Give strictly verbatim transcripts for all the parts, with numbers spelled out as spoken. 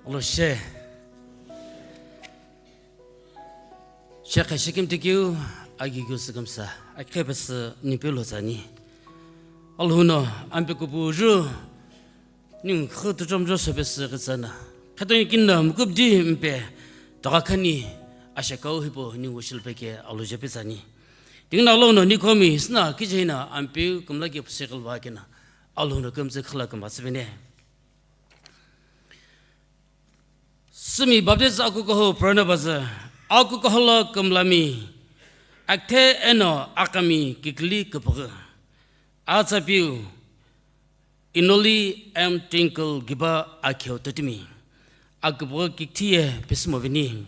Lo she. Shekhe shikimtikeu, agikeu sükümsa, akhe pesü nipeu lo tsani. Alhou no ampe kupu ju, ningu khutu chomjo sope sü kitsana. Khetoni kinna mukupdi mpe, toka khani ashekau hipo ningu shilpeke alo jepe tsani. Tingna lo no nikomi sna kijena ampeu kumla ke pusi khalva kena. Alhou no kümtsü khala kümba tsübene. Sumi Baptist akukuho Barnabas, akukuholo kümlami, akthe eno akami kikili küpüghü. Atsapiu, inoli M Twinkle giba akheo totimi. Aküpüghü kikithiye pisimo vini.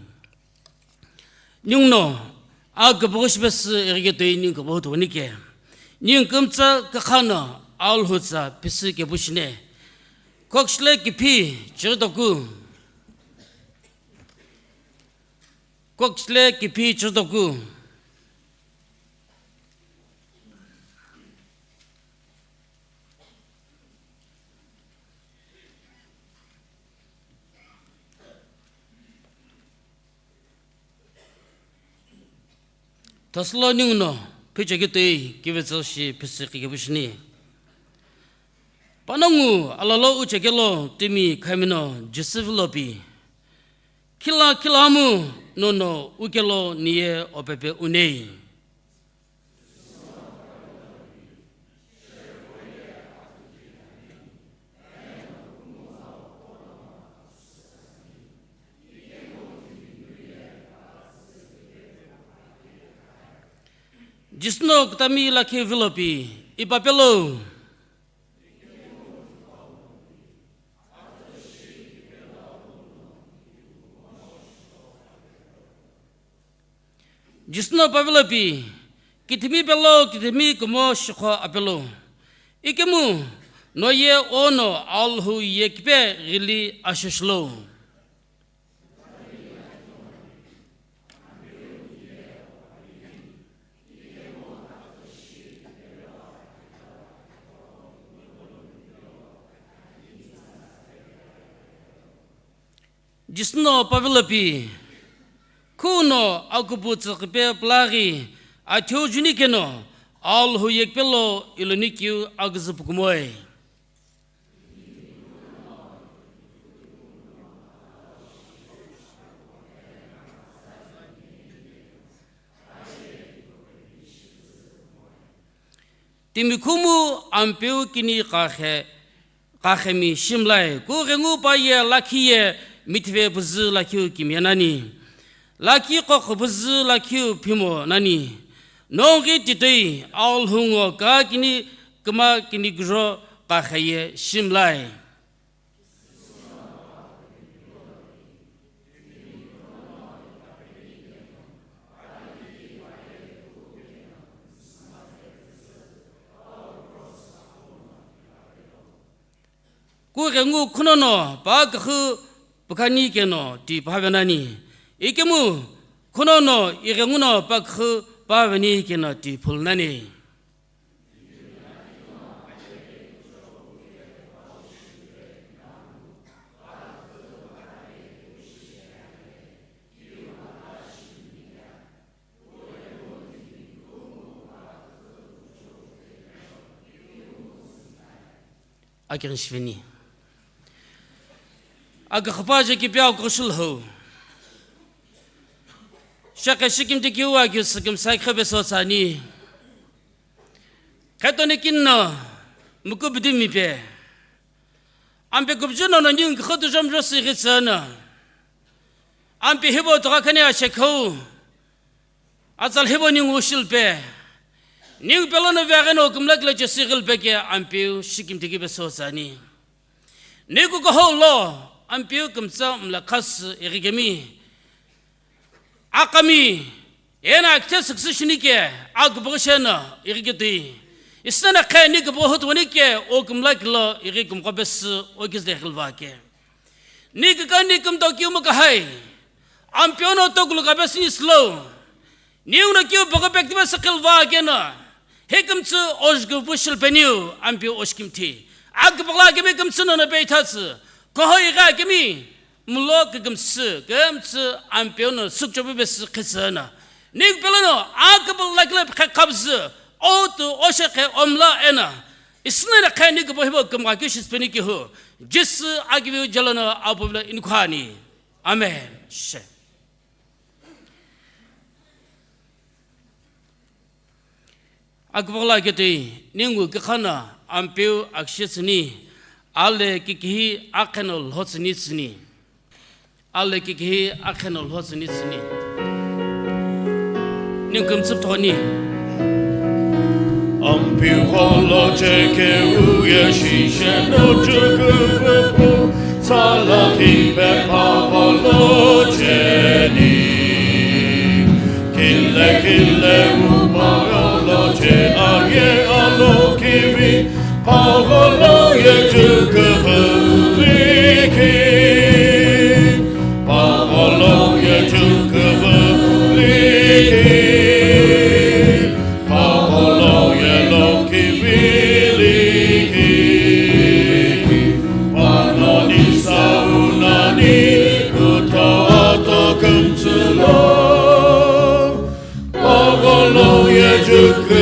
Ninguno, a küpüghü shipesü ighiketoi ningu küpüghü tuwani ke. Ningu kümtsa kakhano, Alhou tsa pisi kepu shine. Kokshle kiphi chiritoku. Kokshle kiphi chiritoku. Thasülo ninguno, phichekitoi kivetsü shi phisüqi kepu shini. Panongu alalo uchekelo timi khamino Joseph lopi. Khila khilamu nono ukelo niye opepe unei. Jisno kutami lakhi vilopi, ipapelo. Jisno pavelopi, kithimi pelo, kithimi kumo shikho apelo. Ikemu, noye ono Alhou ye kipe ghili ashishlo. Jisno pavelopi, khuno akupu tsüqhipe pulaghi, atheu juni keno, Alhou ye kipelo ilonikeu agüzü pukumoi. Timi khumu ampeu kini qakhe, qakhemi shimlai, kughengu paye lakhi ye mithive püzü lakhiu kimiye nani. Lakhi qokho püzü lakhiu phimo nani. Nonghi titoi Alhou ngo ka kini küma kini gro qakheye shimlai. Kughengu khunono pa küxü pukhani keno ti phavenani. Ikemu khunono ighenguno pa küxü paveni keno ti phulnani. Akeng shiveni. Aküxüpa je kipia kushul ho. Shakhe shikimtikeu akeu sükümsa khepe sotsani. Khetoni kinno mukubidi mipe. Ampe kupju nono ningu khutu jomjo sighi tsüno. Ampe hibo toka khani ashekho. Atsal hibo ningu shilpe. Ningu pelono veagheno kumlakilo chesighilpe ke ampeu shikimtiki pe sotsani. Niku kohou lo, ampeu kümtsa mlakhas ighikemi. Akami, ena akithe success shini ke, akupughi sheno, ighiketui. Isnana khe ni kupughi hutuwani ke, o kumlakilo, ighi kumqo pesü, o kizde khilva ke. Ni kika ni kumto kiumu kahai. Ampeu no tokulu ka pesü ni slow. Ninguno kiu paghi pektipe sü khilva keno, hikümtsü ojku pushil peniu, ampeu oshkimthi. Akipagla kemi kümtsü nono peithatsü. Koho igha kemi, mulo kükümsü, kümtsü Ampeu no sükchopu pesü khisü na. Niku pelo no, aküpü lakila phe khabzü, otu oshekhe omla ena. Isnera khe niku pü hibo kümgha keu shisipeni kihu. Jisü akiviu jalono apuvilo inukhani. Amen. She. Aküpüghüla ketoi, ningu kikhana Ampeu akishitsüni, ale kikihi akheno lhotsüni tsüni. Ale kikihi akheno lhotsüni tsüni. Ningu kümtsüpthoni. Ampeu gholo chekeu ye shisheno chüküvüpu, sala kipe phagholo cheni. Kile kile upagholo che aye alo kivi, phagholo ye chüküvüliki. Phagholo ye chüküvüliki. Phagholo ye lo kiviliki. Panoni saunani kutoto kümtsülo. Phagholo ye chüküvüliki.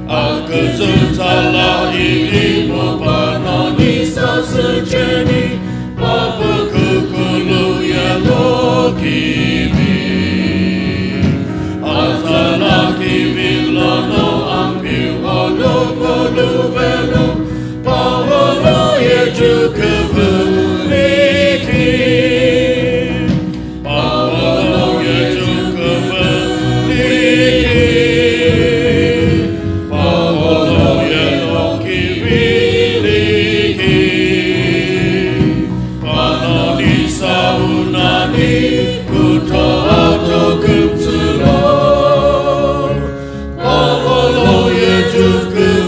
Aküzü tsala ilimu panoni sasü cheni, papu kükulu ye lo kivi. Atsala kivi lono Ampeu gholo ngolu velu, phagholo ye chüküvüliki. Phagholo ye chüküvüliki. Phagholo ye lo kiviliki. Panoni saunani kutoto kümtsülo. Phagholo ye chüküvüliki.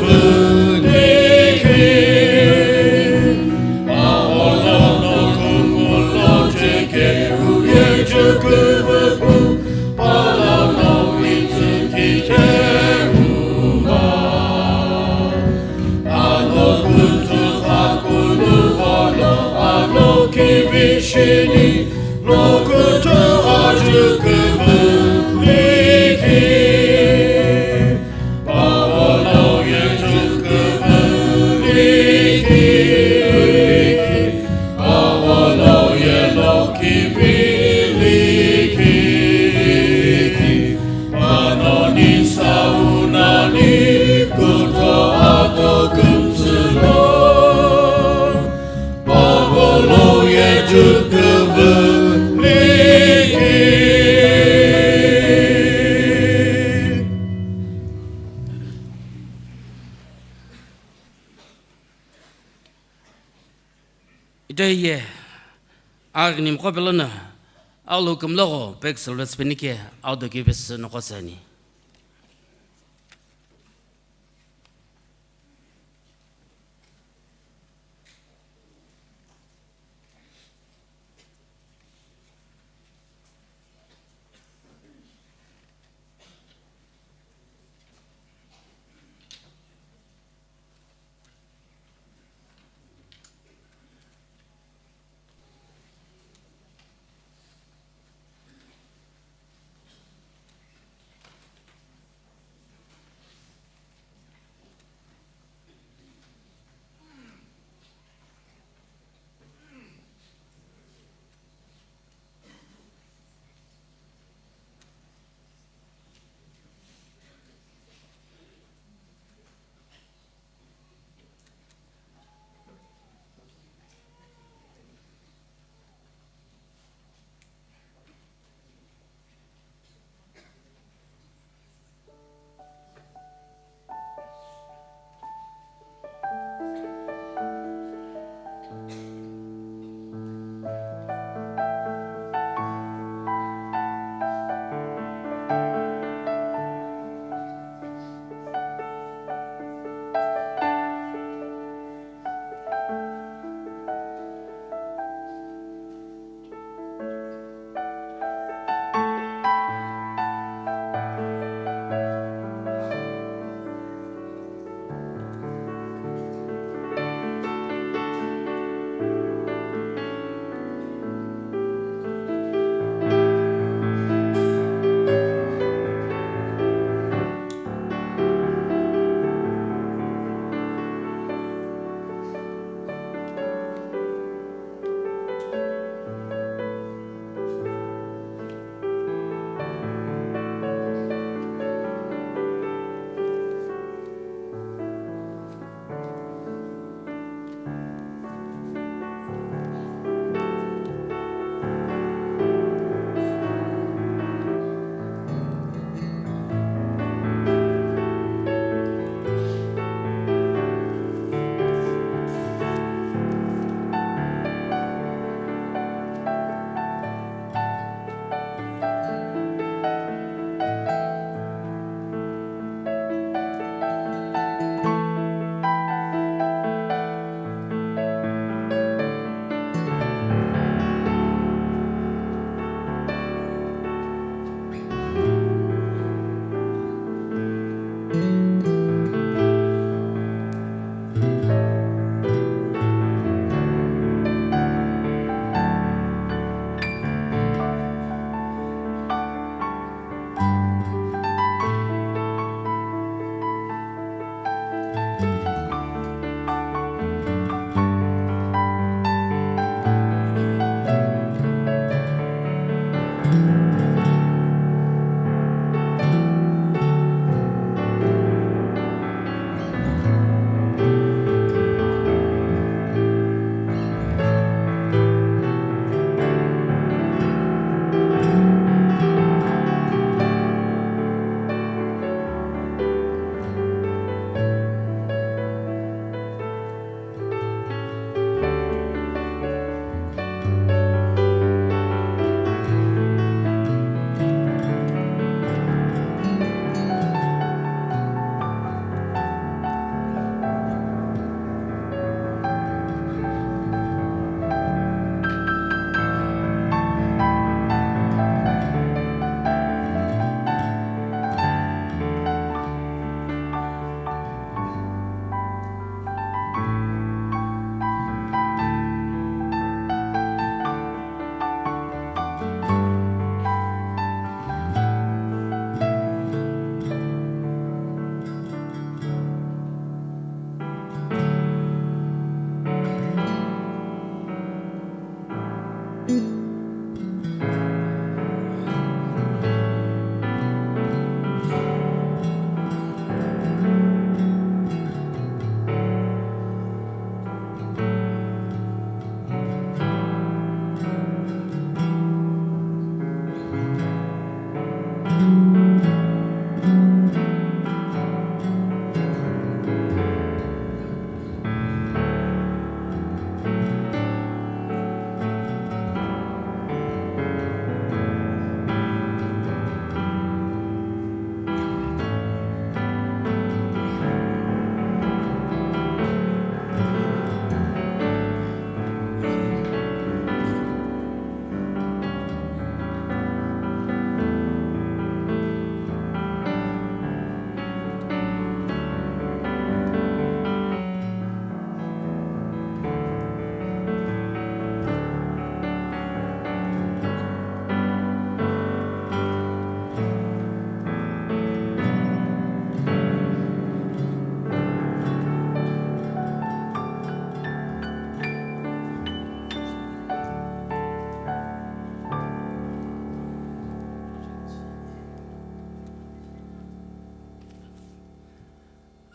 Phagholo no kumulo chekeu ye chüküvüpu, palono mitsükithe uma. Alo kutu khakulu gholo alo kivi shini, lo kutu achüküvüliki. Phagholo ye chüküvüliki. Phagholo ye lo kiviliki. Panoni saunani kutoto kümtsülo. Phagholo ye chüküvüliki. Ita ye, aghi nimqo pelono, alu kümlogho pek silvets penike, audo kibes noqosani.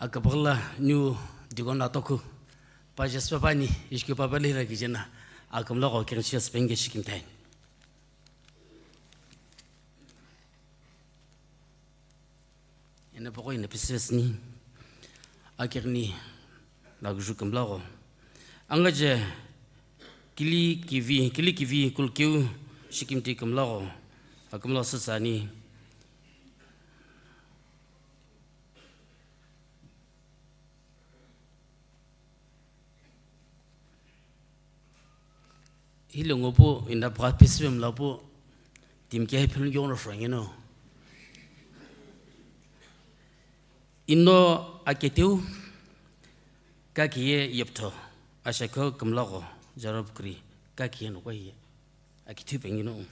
Akapaghala new deacon atokhu, pa Jesper pani, ishki papa lira kijena, akamlako kengshia spenge shikimtain. Ena poko ina pisivesini, akirni, laguju kamlako. Angaje, kili kivi, kili kivi kulkeu, shikimti kamlako, akamla sasani. Hile ngopu inda pgha pisipe mlapu, timi ke philun yongno frangino. Ino aketeu, kakiye yeptho, ashakho kamlako, jarab kri, kakiye nokwa ye, akithu pengino.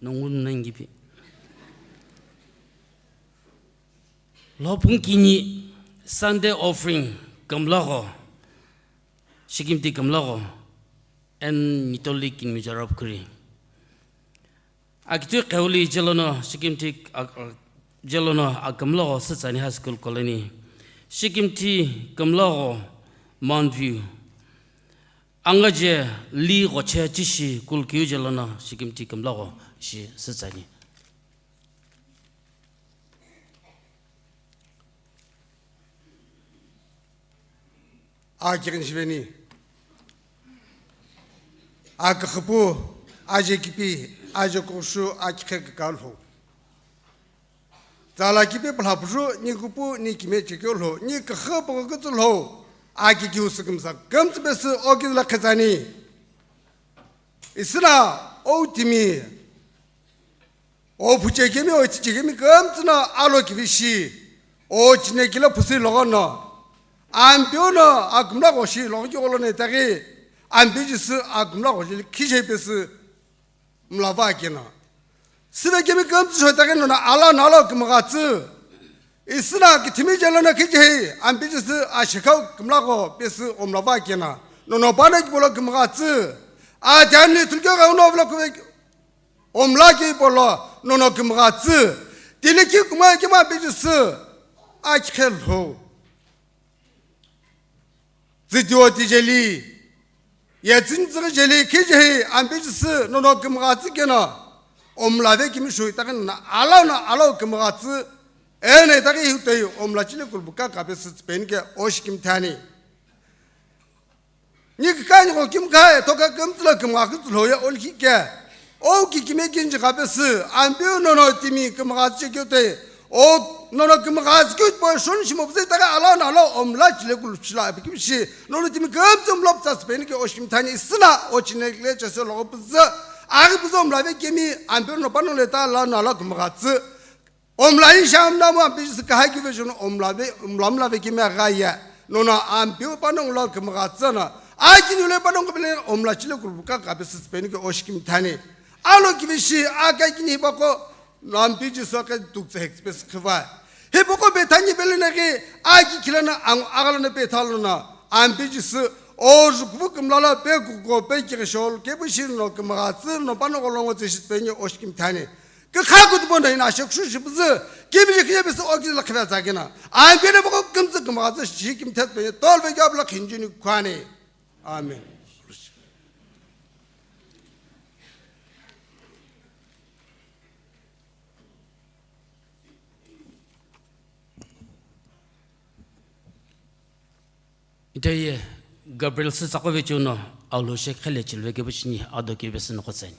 Nongun nangipi. Lopung kini Sunday offering kamlako, shikimti kamlako, and nitoli kinmi jarab kuri. Akitui qheuli jelono, shikimti ak-, ak-, jelono akamlako Sitsani High School Colony. Shikimti kamlako Mount View. Angaje li ghoche chishi kulkiu jelono, shikimti kamlako shi Sitsani. Akirin shiveni. Akakhipu, aje kipi, aje kushu, akikhe kakalhu. Tsala kipi palhapushu, ni kupu, ni kime chekyolho, ni kakhe poko kutsulho, aki kiu sikimsa, kamtsibesi okizla khetsani. Isina, o timi. O phuchekemi, o tichekemi, kamtsüna alo kivishi. O chinekila phusi logono. Ampeu no akümla ghoshi logi gholo ne taghi, Ampeu Jisü akümla ghoshi khije pesü mlava kena. Sibe kemi kümtsü shotaghi nono ala nalo kümghatsü. Isina kithimi jelo no khije hei, Ampeu Jisü ashikhau kümla gho pesü omlava kena. Nono pano kibolo kümghatsü. Ajani tulke ga uno vlog ve omla ke polo nono kümghatsü. Tili ki kuma kima Ampeu Jisü akhe lo. Tsitiwo tijeli, ye tsintsighi jeli khije hei Ampeu Jisü nono kümghatsü kena, omlave kimi shui taghi nono ala no ala kümghatsü, eno taghi hiu toi omla chile kulbuka kape sü tsüpeni ke oshi kimi thani. Ni kikani ko kimi khae, toka kümtsü lo kümgha kütsü lo ye olhi ke. O ki kimi kinji kape sü, Ampeu nono timi kümghatsü keu toi, o nono kümghatsü keu po shon shimo püzü taghi ala no ala omla chile kulu chila api kimi shi, nono timi kümtsü omla pütsa tsüpeni ke oshi kimi thani isina, o chine kile chese logo püzü, aghi püzü omlave kemi, Ampeu no pano le ta ala no ala kümghatsü. Omla in sham na mo Ampeu Jisü kahai ki ve jono omlave, omla mlave kemi agha ye. Nono Ampeu pano omla kümghatsü na, aki nule pano ko bele omla chile kulbuka kape sü tsüpeni ke oshi kimi thani. Alo ki ve shi, aka kini bako, Ampeu Jisü aka tuktsü hek space khiva. Hipoko Bethany bele na ghi, aki khila na ang-, agala na Bethany na, Ampeu Jisü, o jukvu kümla la pe kuko pe kire shol, ke bu shi no kümghatsü, no pano ko longo tsü shi tsüpeni oshi kimi thani. Kikha kutupo no ina shek shu shi püzü, kimi je kiye püzü o ki la khira tsakina. Ampeu no bako kümtsü kümghatsü shi kimi thet pe, tol ve gab la khinjini khwani. Amen. Itaye Gabriel sü tsaqo ve chuno, aulo shek khele chilve ke buchini ado ke ve sü noqotseni.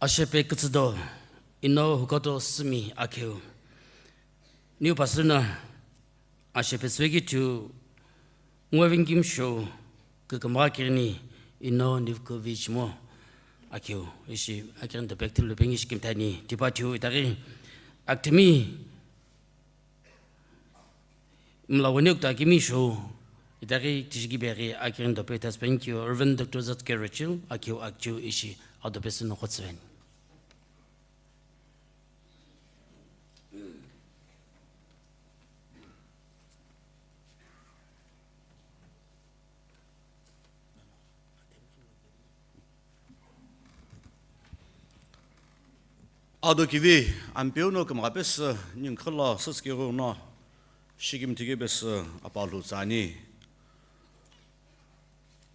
Ashepe kütsüdo, ino hukato sümi akeu. Niu pastor no ashepe süvekeu ngovenikemi shou kükümgha kirini ino niu küvi chimo akeu. Ishi akirini dopekthulu pengi shikimthani tipa thiu itaghi akitimi mla wenekuthu akimi shou, itaghi tishighi beri akirini dope taspenikeu Reverend Doctor Zatke Rachel akeu akiu ishi adopesü no khotsüveni. Ado kivi, Ampeu no kümgha pesü ningu khala süsükeu no shikimthi keu pesü apalhu tsüani.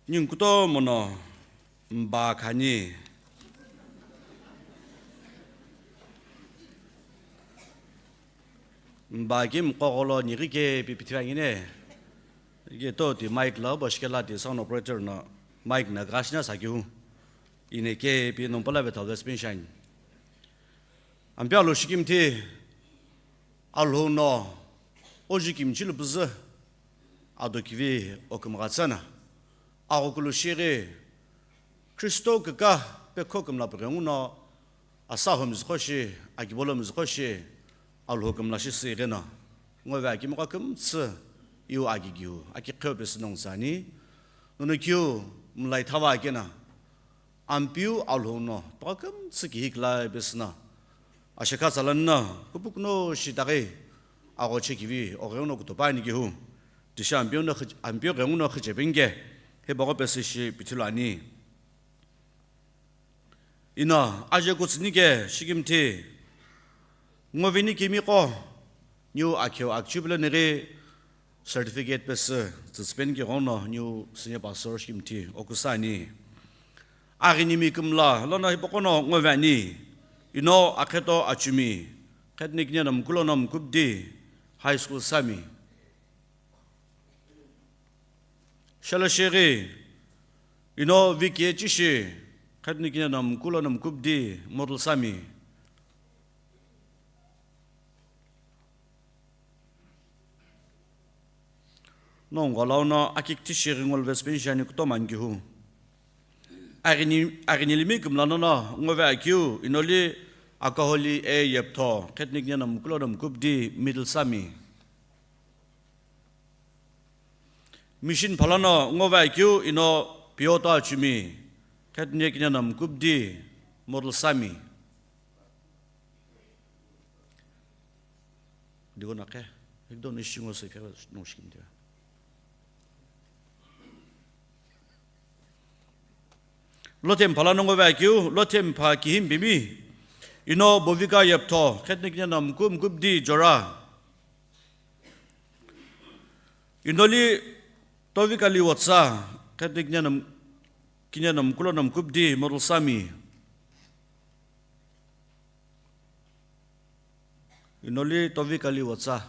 Ningu kutomo no mba khani. Mba ki mqogholo nighi ke pi pithiva ngine. Ke to ti mic la bo shikela ti sound operator no mic na gashna sakiu. Ine ke pi no pala ve thalve spin shine. Ampeu lo shikimthi Alhou no oji kimchi lupüzü ado kivi okümgha tsüna. Aghokulu shighi Kristo küka pekho kümla püghe nguno asa homzüqo shi, akibolo mzüqo shi, Alhou kümla shi sü ighino. Ngove akimiqo kümtsü iu agigiu, aki qheu pesü nongu tsüani. Nono kiu mlai thava akena. Ampeu Alhou no, toka kümtsü kihi kila pesü no. Ashekha tsalanna, kupukuno shitaghi, aghoche kivi, oghenguno kutopani kihu. Tisha Ampeu no khij-, Ampeu ghenguno khichepenge, he bagho pesü shi pithilu ani. Ino, aje kutsünike, shikimthi, ngovenikemiqo, niu akheu akchupilo nighi, certificate pesü, tsütsüpeni ki ghono niu senior pastor shikimthi okusani. Aghinimi kümla lono hipaqo no ngove ani, ino akheto achumi, khetnikine no mkulo no mkubdi, high school sami. Shalasheghi, ino viki chishi, khetnikine no mkulo no mkubdi, model sami. Nongu lau no akikti shighi ngol vespin shani kutomo angihu. Aghini, aghinilimi kümla nono ngove akiu, inoli akaholi e yeptho, khetnikine no mkulo no mkubdi, middle sami. Mission phalano ngove akiu, ino pioto achumi, khetnikine no mkubdi, model sami. Digo naqe, ekdom ishi ngo se khe no shikimtia. Lothem phalano ngove akiu, lothem pha kihim bimi, ino bovika yeptho, khetnikine no mku mkubdi jora. Inoli tovikali wotsa, khetnikine no m-, kine no mkulo no mkubdi, model sami. Inoli tovikali wotsa.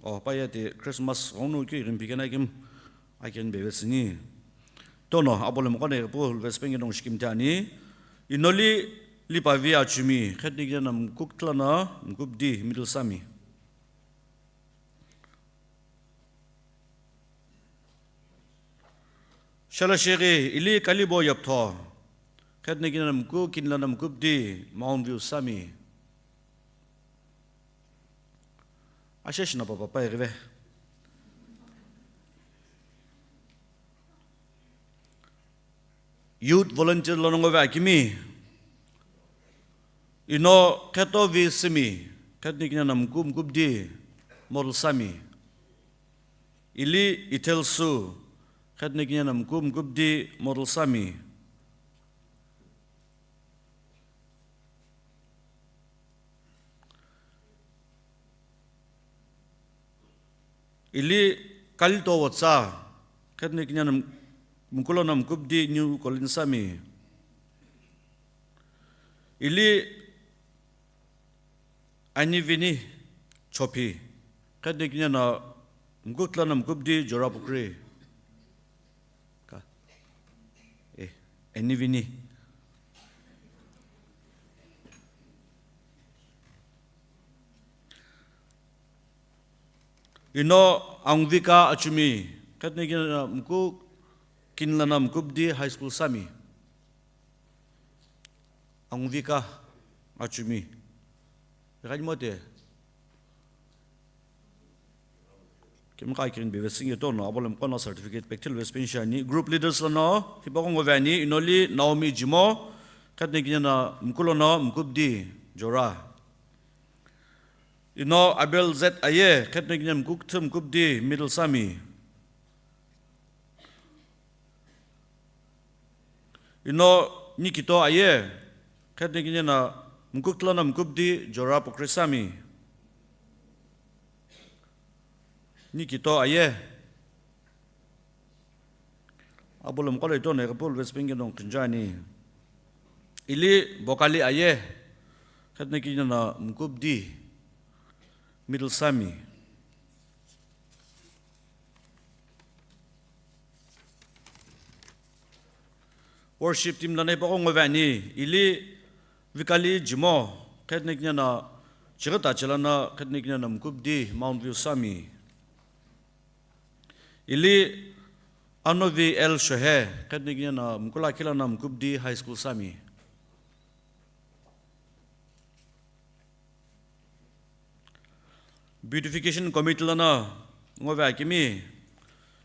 O, payati Christmas ghonu keu ighimpi kena kim akin bevetsini. Tono, abole mokone pu vespin ki nongu shikimtia ani. Inoli lipavi achumi, khetnikine no mkuktla no mkubdi, middle sami. Shalasheghi, ili kalibo yeptho, khetnikine no mku, kinla no mkubdi, Mount View sami. Asheshi no papa pa ighive. Youth volunteer lono ngove akimi. Ino kheto vi simi, khetnikine no mku mkubdi, model sami. Ili Ithel Su, khetnikine no mku mkubdi, model sami. Ili Kalito Wotsa, khetnikine no mkulo no mkubdi, New Colony sami. Ili Anivini Chopi, khetnikine no mkuktla no mkubdi, Jorapukri. Ka. Eh, Anivini. Ino Angvika Achumi, khetnekine na mku kinlana mkupdi high school sami. Angvika Achumi. Ighani mote. Kemi kha kirin beve singe tono, abolem kono certificate pekthil vespen shani. Group leaders lono, hipa kongo vani, inoli Naomi Jimo, khetnekine na mkulono mkupdi, Jora. Ino Abel Z Aye, khetnekine mkukthum mkupdi, Middle Sami. Ino Nikito Aye, khetnekine na mkukthulana mkupdi, Jora Pukrisami. Nikito Aye. Abulum kolo ito na ekapul West Bengal nong kinjani. Ili Bokali Aye, khetnekine na mkupdi, Middle Sami. Worship team lana ipa kongo vani, ili Vikali Jimo, khetnekine na chighi tachilana, khetnekine na mkupdi, Mount View Sami. Ili Anovi L Shohe, khetnekine na mkulakhilana mkupdi, High School Sami. Beautification Committee lana ngove akimi,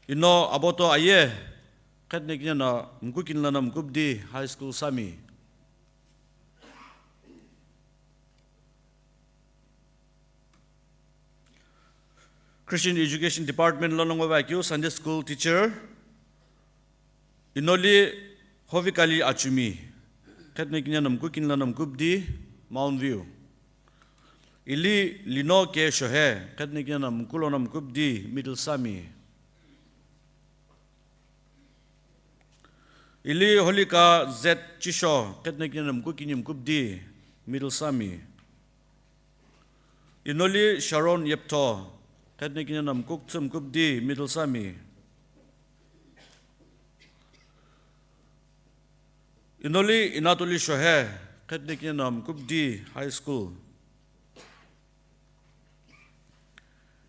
ino Aboto Aye, khetnekine na mkukinlana mkupdi, High School Sami. Christian Education Department lono ngove akeu Sunday School teacher, inoli Hovikali Achumi, khetnekine na mkukinlana mkupdi, Mount View. Ili Lino K Shohe, khetnekine na mkulona mkupdi, Middle Sami. Ili Holika Z Chisho, khetnekine na mkukini mkupdi, Middle Sami. Inoli Sharon Yeptho, khetnekine na mkukthum mkupdi, Middle Sami. Inoli Inatoli Shohe, khetnekine na mkupdi, High School.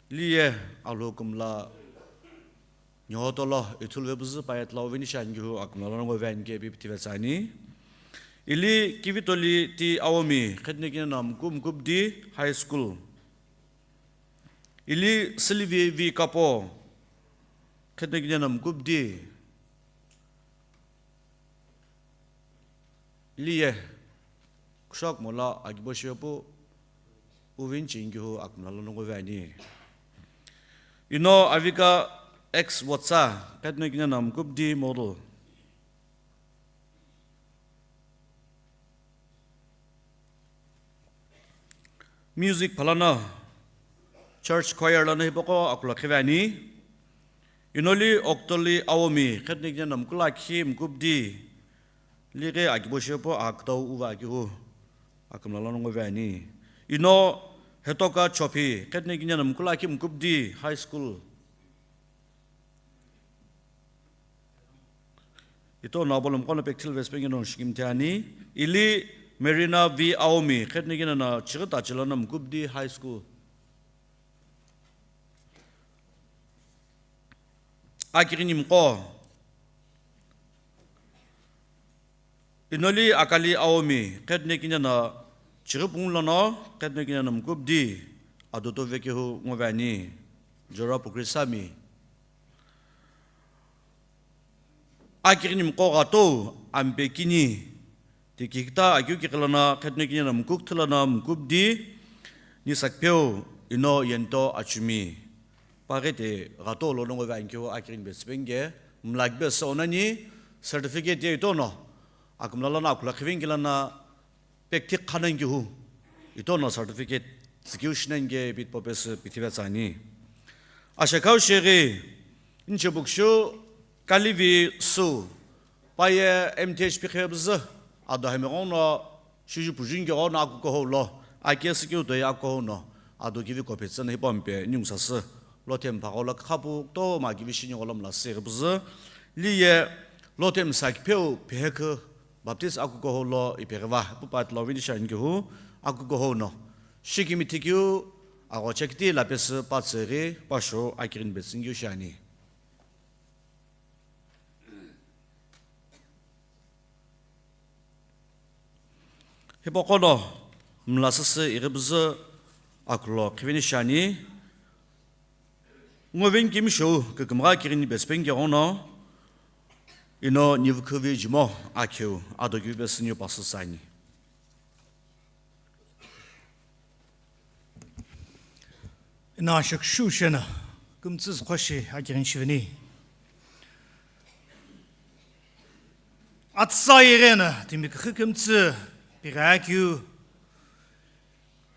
Liye alhou kümla nyotolo ithulu vepüzü payet lo veni shangihu akümla lono ngove anike ipi ithivetsani. Ili Kivitoli T Aomi, khetnekine na mku mkupdi, High School. Ili Sylvie V Kapo, khetnekine na mkupdi. Liye, kushok mola akibo shepu, uvin chingihu akümla lono ngove ani. Ino Avika X Wotsa, khetnekine na mkupdi, Model. Music phalana, church choir lana hipaqo akhulakhi vani. Inoli Oktoli Aomi, khetnekine na mkulakhi mkupdi, lighe akibo shepu aktau uva akihu akümla lono ngove ani. Ino Hetoka Chophi, khetnekine na mkulakhi mkupdi, High School. Ito na bolom kono pekthil West Bengal nong shikimthe ani. Ili Marina V Aomi, khetnekine na chighi tachilana mkupdi, High School. Akirinimqo. Inoli Akali Aomi, khetnekine na chighi pungulana, khetnekine na mkupdi, adoto vekehu ngove ani, Jora Pukrisami. Akirinimqo ghatou, Ampekini, tikikta akeu kiqilana, khetnekine na mkukthulana mkupdi, Nisakpeu, ino Yento Achumi. Paghi te ghatou lono ngove ankeu akirin betsipenge, mlak be sonani, certificate ye itono, akümla lana akhulakhi vengilana, pekthi khanangihu, itono certificate, zikeu shinange bit popes pithive tsani. Ashakau sheghi, inchebukshu, Kalivi Su, paye M T H pikhe bzü, ado hemeghono, shuju pujunge ghono akuko houlo, ake sikeu toi akuko houno, ado kivi kophe tsena hipampe, nyungsasü, lothem phaghola khapu, to ma kivi shinighola mla seghi bzü, liye, lothem sakpheu, phehekhu, Baptist akuko houlo, ipeghiva, pupat lo vini shangihu, akuko houno, shikimi thikiu, Aghochekiti lapesü patsüghi pasho akighini betsünikeu shiani. Hipaqo no mlasüsü ighipüzü akulo qhiveni shiani. Ngo venikemi shou kükümgha kighini betsü penike ghenguno, ino nivukhüvi jimo akheu ado kivi pesü niu pasü sani. Ino ashok shu shena kümtsü züqhoshi akighini shiveni. Atsa irena timi küxü kümtsü pigha keu.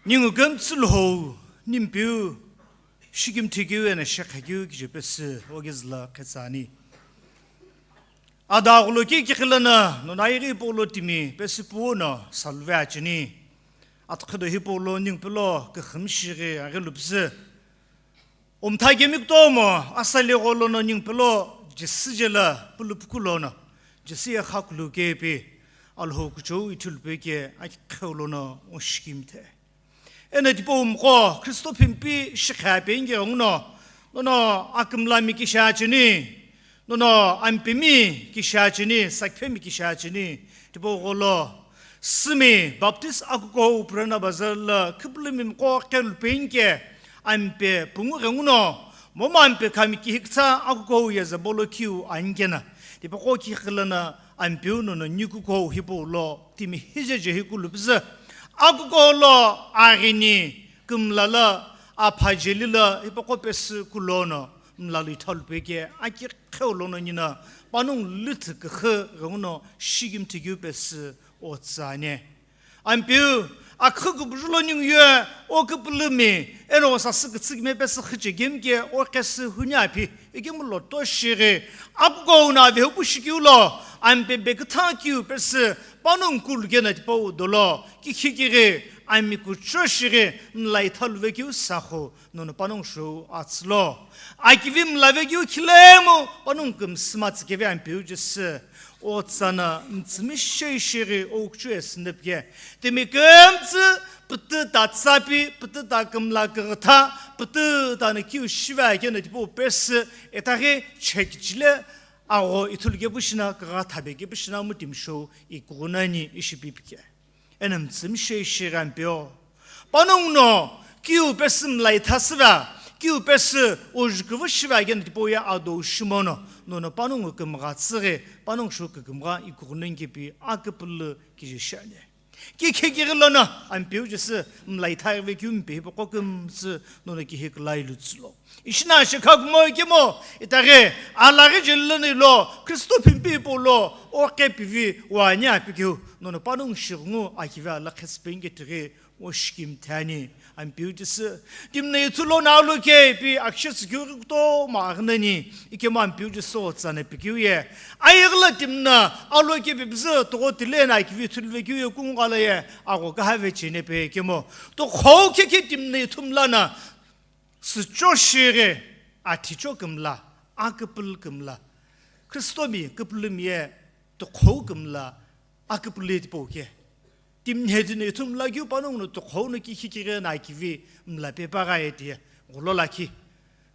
Ningu kümtsü lhou, nimpeu, shikimthi keu eno shekha keu kije pesü, ogizla khetsani. Ada aghulo ki kikhilana, nona iri polo timi, pesü puo no, salve achini. Atkhido hi polo, ning pelo, kikhimshiri, aghi lupzü. Umtha kemi kutomo, asali gholo no ning pelo, jisü jela, pulupuku lono, jisü ye khakulu kepi, alhou kuchou ithulpe ke, akhi kheu lono, oshikimthe. Eno tipau mqo, Kristo phimpi shikha penge nguno, nono akümlami kisha chini, nono ampemi kisha chini, sakphemi kisha chini, tipau gholo, Simi Baptist akuko Purana Bazar la khipulumi mqo qhelu penge, ampe pungu ghenguno, momo ampe khami kihikitsa akuko yeza bolo kiu ankena, tipaqo kikhilana, Ampeu nono nikuko hipau lo timi hijeje hi kulupüzü. Akuko lo aghini kümla la apha jeli la hipaqo pesü kulono mlalu ithalu peke aki kheu lono nina panongu lüthü küxü ghenguno shikimthi keu pesü otsane. Ampeu, akhü küpüzü lo ningu ye, o küpülümi, eno sasü kütsükime pesü khüche gemke, o kesü huni aphi, ikemu lo to shighi, akuko una vehu pu shikeu lo, ampe bekütha keu pesü, panongu kulu kena tipau dolo, kikhi kighi, ami kucho shighi, mlai thalu vekeu sahu, nono panongu shou atsülo. Akivi mlave keu khilemu, panongu kümsüma tsükeve ampeu jesü. Otsana mtsümi shei shighi oukchu esünde pike. Timi kümtsü pütü ta tsapi, pütü ta kümla kürütha, pütü ta na kiu shiva kena tipau pesü, etaghi chekichile agho ithulu kepu shina, kagha thabe kepu shina mu timi shou ikughunani ishi pipike. Eno mtsümi shei shighi ampeu. Panongu no, kiu pesü mlai thasüva, kiu pesü ujuküvü shiva kena tipau ye adou shimono, nono panongu kümgha tsüghi, panongu shou kükümgha ikughunenkepi aküpülü kije shiani. Kikhe kighi lono, ampeu jesü mlai thaghi vekeu mpe hipaqo kümtsü, nono kihi külai lutsülo. Ishina shikha kumo ikemu, itaghi, alaghi jeli lono ilo, Kristo phimpi hipau lo, o qepivi, wani apikeu, nono panongu shighungu akivi ala khesü penge tighi, oshikimthani, ampeu jesü, timna ithulo na alo ke ipi akshe tsükeu kutomo aghinani, ikemu ampeu jesü otsana pikeu ye, ayighila timna alo ke pipüzü togho tile na akivi ithulu vekeu ye kungu ghalo ye, agho kahave chene pe kemu, tokhou khekhe timna ithumla na, Sücho shighi, athicho kümla, aküpülü kümla. Kristomi küpülümi ye tokhou kümla, aküpülü tipau ke. Timnhedi no ithumla keu panongu no tokhou no kikhi kighi na akivi mla pepa gha ye tiye, ghulo lakhi.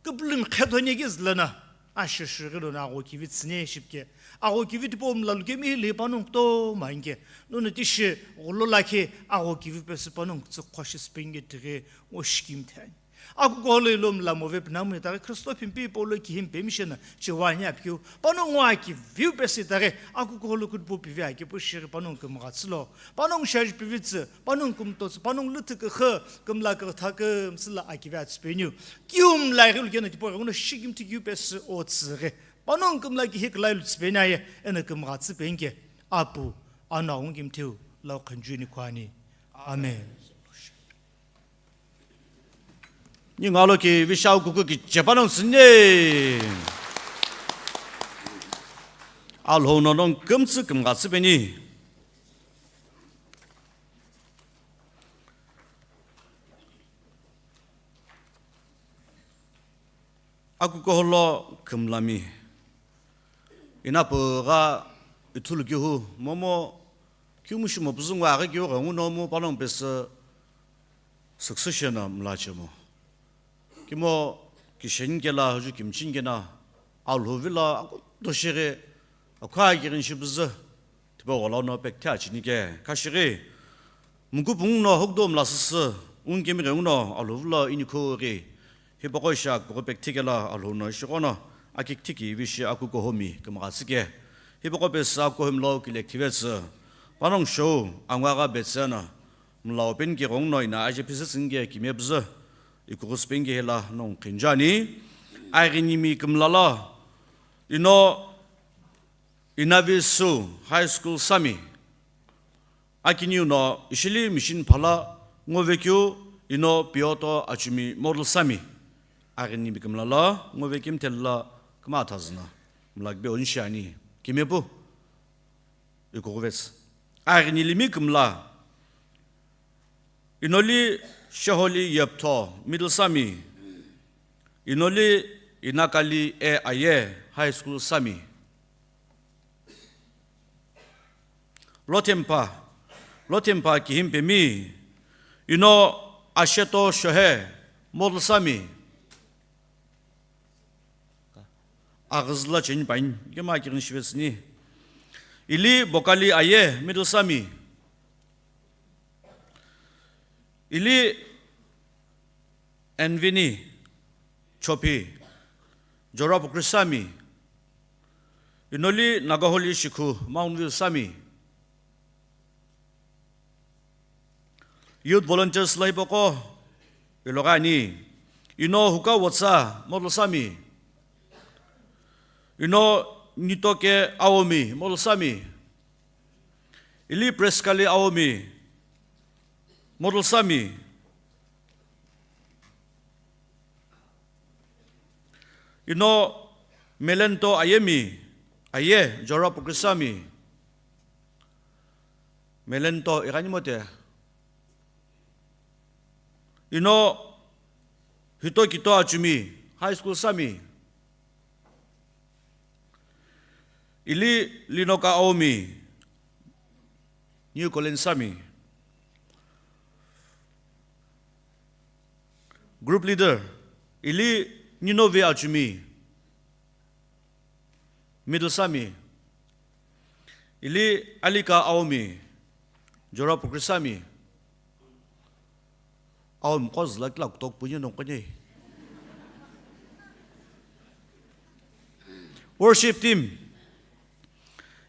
Küpülümi khetoni kizüla na, asho shighi lono agho kivi tsüne shipike. Agho kivi tipau mlalu kemi hili panongu kutomo anke. Nono tishi ghulo lakhi agho kivi pesü panongu tsü khoshi sipenge tighi oshikimthani. Akuko lo ilo mla move pinamu itaghi Kristo phimpi hipau lo kihimi pemishena chewani apikeu. Panongu akiviu pesü itaghi akuko lo kutpu pivi akipu shighi panongu kümgha tsülo. Panongu shaji pivi tsü, panongu kumto tsü, panongu lüthü küxü, kümla kürütha kümsüla akivi atsü peniu. Kiu mlai ghilu kena tipau ghenguno shikimthi kiu pesü otsüghi. Panongu kümla kihi külai lutsü peni aye, eno kümgha tsü penike. Apu, Ana, Ngunkimthiu, lau khunjuni kuani. Amen. Ningu alo kivi shau kuku kiche panongu tsüni. Alhou no nongu kümtsü kümgha tsü peni. Akuko lo kümlami. Inapügha ithulu kihu momu kiumu shimo püzü ngo aghi kiu ghenguno mu panongu pesü succession mla chemo. Kimo kisheni kela, huju kimchini kena, Alhou vilo akutoshighi, akhu aghighini shipüzü, tipau gholo no pekithe achini ke, khashighi, mukupu nguno hukdo mlasüsü, unkemi ghenguno Alhou vilo inikhu ghi, hipaqo ishi akupaqo pekithe kela Alhou no ishi ghono, akikithe ki vishi akukuhumi kümgha tsü ke, hipaqo pesü akukuhumi lo kile kithivetsü, panongu shou, angwa gha betsü no, mla openi ke ghenguno ina aje phisü tsüni ke kime püzü, ikughusu peni ke hela nongu qhinjani, aighinimi kümla lo, ino Inavi Sü High School Sami, akiniu no ishili machine phala ngovekeu ino Piyoto Achumi Model Sami, aighinimi kümla lo ngovekemi thelu lo kümtha züna, mla kibe onshi ani, kime pu, ikughuvetsü. Aighinilimi kümla, inoli Sheholi Yeptho Middle Sami, inoli Inakali A Aye High School Sami. Lothempa, Lothempa Kihimpemi, ino Asheto Shohe Model Sami. Aghüzü lo cheni püani, kema kighini shivetsüni. Ili Bokali Aye Middle Sami. Ili Envini Chopi, Jorapukri Sami. Inoli Nagaholi Shikhu, Mount View Sami. Youth volunteers lo hipaqo iloghi ani. Ino Huka Wotsa Model Sami. Ino Nitoke Aomi Model Sami. Ili Preskali Aomi Model Sami. Ino Melento Ayemi, Aye, Jorapukri Sami. Melento, ighani mote. Ino Hitokito Achumi, High School Sami. Ili Linoka Aomi, New College Sami. Group leader, ili Ninovi Achumi, Middle Sami. Ili Alika Aomi, Jorapukri Sami. Aomi qo züla kila kutoku puye nongu kanye. Worship team.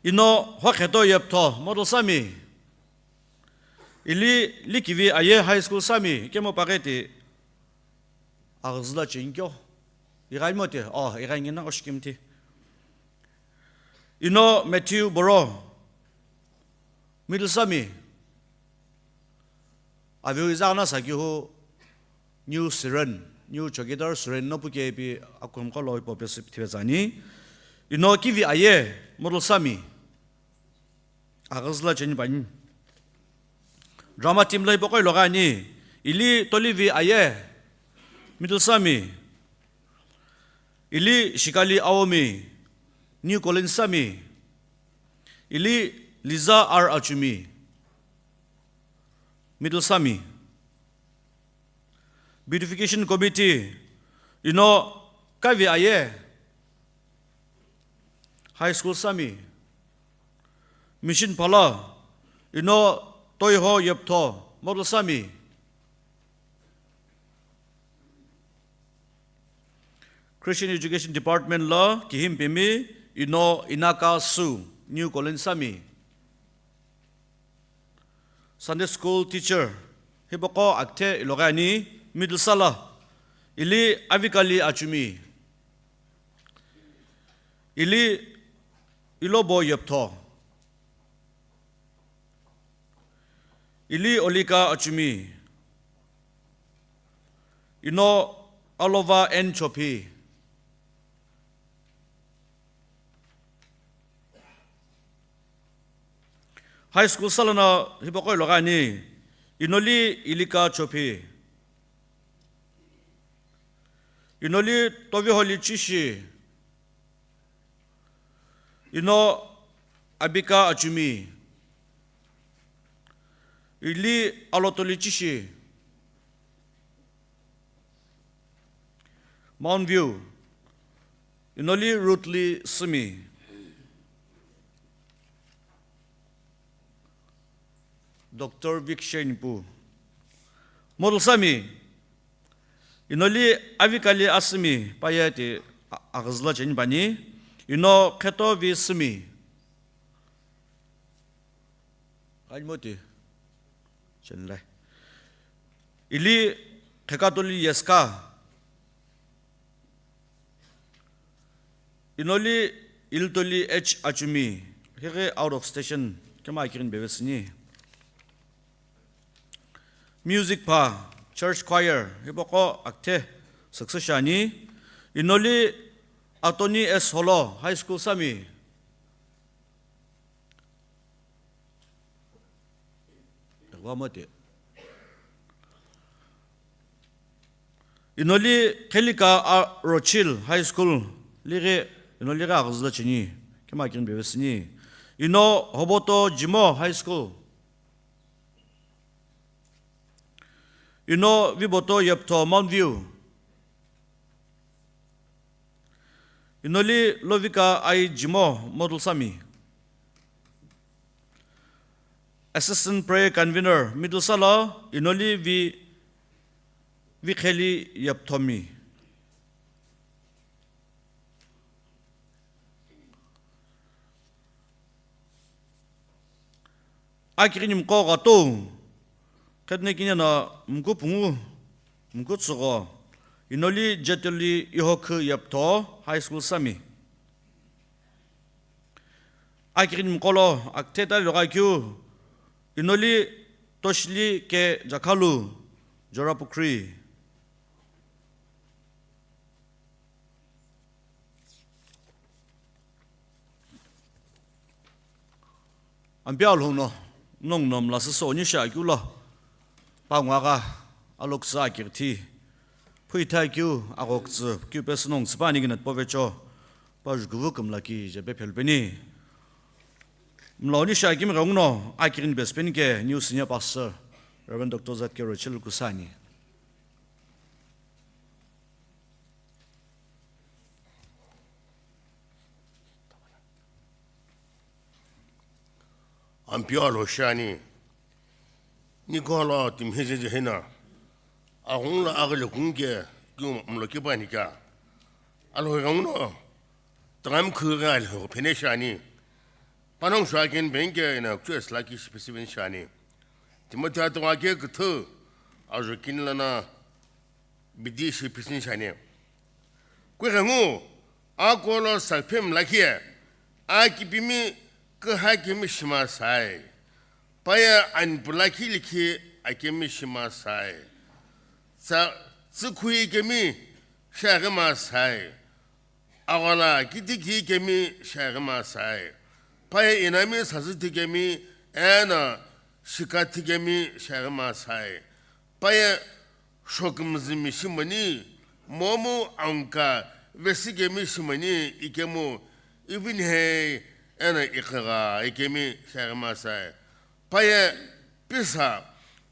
Ino Hokheto Yeptho Model Sami. Ili Likivi Aye High School Sami, kemo paghi ti aghüzü lo cheni keu. Ighai mote, oh, ighai ngina oshikimthi. Ino Matthew Boro, Middle Sami. Aveu iza na sakihu New Siren, New Chowkidar Siren no puke ipi akumqo lo ipo pesü pithivetsü ani. Ino Kivi Aye, Model Sami. Aghüzü lo cheni püani. Drama team lo hipaqo iloghi ani. Ili Tolivi Aye, Middle Sami. Ili Shikali Aomi, New College Sami. Ili Liza R Achumi, Middle Sami. Beautification Committee, ino Kavi Aye, High School Sami. Mission phala, ino Toiho Yeptho, Model Sami. Christian Education Department lo Kihimpemi, ino Inaka Su, New College Sami. Sunday school teacher, hipaqo akithe iloghi ani, Middle Sala, ili Avikali Achumi, ili Ilobo Yeptho, ili Olika Achumi, ino Alova N Chopi. High school salono hipaqo iloghi ani, inoli Ilika Chopi, inoli Toviholi Chishi, ino Abika Achumi, ili Alotoli Chishi, Mount View, inoli Ruthly Simi. Doctor Vikshen Pu. Model Sami, inoli Avikali Asimi, payati a-, aghazla cheni bani, ino Kheto Vi Simi. Kanimoti. Chenlai. Ili Khekatoli Yeska. Inoli Iltoli H Achumi. Hiri out of station. Kema akirin bevesini. Music pa, church choir, hipaqo akthe success shani. Inoli Atoni S Holo, High School Sami. Ewa mate. Inoli Khelika a Rochil High School, liri, inoli ghi aghazla chini, kema kirin bevesini. Ino Hoboto Jimo High School. Ino Viboto Yeptho Mount View. Inoli Lovika Ai Jimo Model Sami. Assistant Prayer Convener Middle Salo, inoli Vi, Vikheli Yepthomi. Akirinimqo ghatou, khetne kinena mku pungu, mku tsügho, inoli Jetoli Ihokhu Yeptho, High School Sami. Akirinimqo lo, aktheta logha keu, inoli Toshili Ke Jakhalu, Jorapukri. Ampeu Alhou no, nongu no mla süsü onisha keu lo, pa ngwagha, aloküsü akighithi, phuitha keu, aghokütsü, keu pesü nongu süpa ani kina povecho, pa jukuvu kümla ki je pe phelpeni. Mla onisha kimi ghenguno, akirin bespeni ke, New Senior Pastor, Reverend Doctor Z K Rochil Kusani. Ampeu Alhou shiani, niko lo timihi jeje hina, aghungu lo aghile kungu ke, keu mlo kipa nika. Alhou ghenguno, tangam khughe Alhou phene shiani. Panongu shuakin benke ina kuchu esla ki shipisiven shiani. Timothy atonga ke kuthu, ajo kinlana, bidi shi pisin shani. Kughengu, akolo sakphem lakhi, akipimi küha kemi shima sai. Paya anpu lakhi likhi akemi shima sai. Tsa, tsükhui kemi shaghi ma sai. Agholo kitiki kemi shaghi ma sai. Paya inami sasü thikemi, eno shika thikemi shaghi ma sai. Paya shokümzümi shimoni, momu angka vesikemi shimoni ikemu, ivinhei eno iqhigha ikemi shaghi ma sai. Paya pisa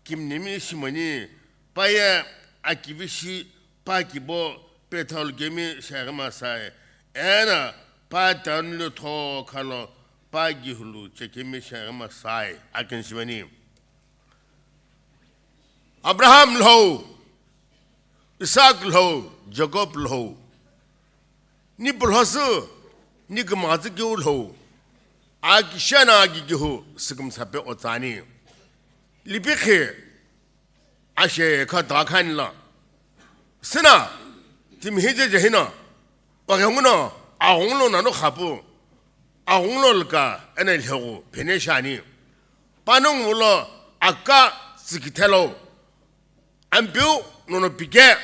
kimnimi shimoni, paya akivishi pa kibo pethol kemi shaghi ma sai. Eno pa tanulio tho khalo pa gihulu chekemi shaghi ma sai. Akin shimoni. Abraham lhou, Isaac lhou, Jacob lhou. Ni pulhosu, ni kümghatsü kiu lhou. Aki shana aki kihu, sükümsape otsani. Lipikhi, ashe kha ta khanla. Sina, timihi je jehina. Pakenguno, aghungu lo nanu khapu. Aghungu lo lka, ena lhegu, phene shani. Panongu lo, aka, tsikithelo. Ampeu nono pike,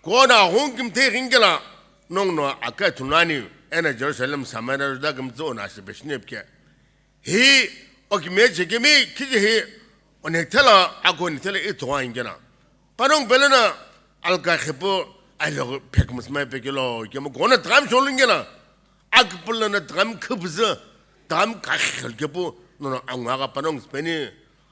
kona aghungu kimthe ghingela, nongu no aka thunani, ena Jerusalem, Samaria, Juda kimthe ona ashe peshine pike. Hi, okime chekemi, kiji hi, onekthela, ako nithela ithoa ingena. Panongu pelena, alka khepo, alo phek musmai pekelo, kemo kona tram sholingena. Akpulana tram khupuzü, tram kakhel kepu, nono angwa ka panongu speni.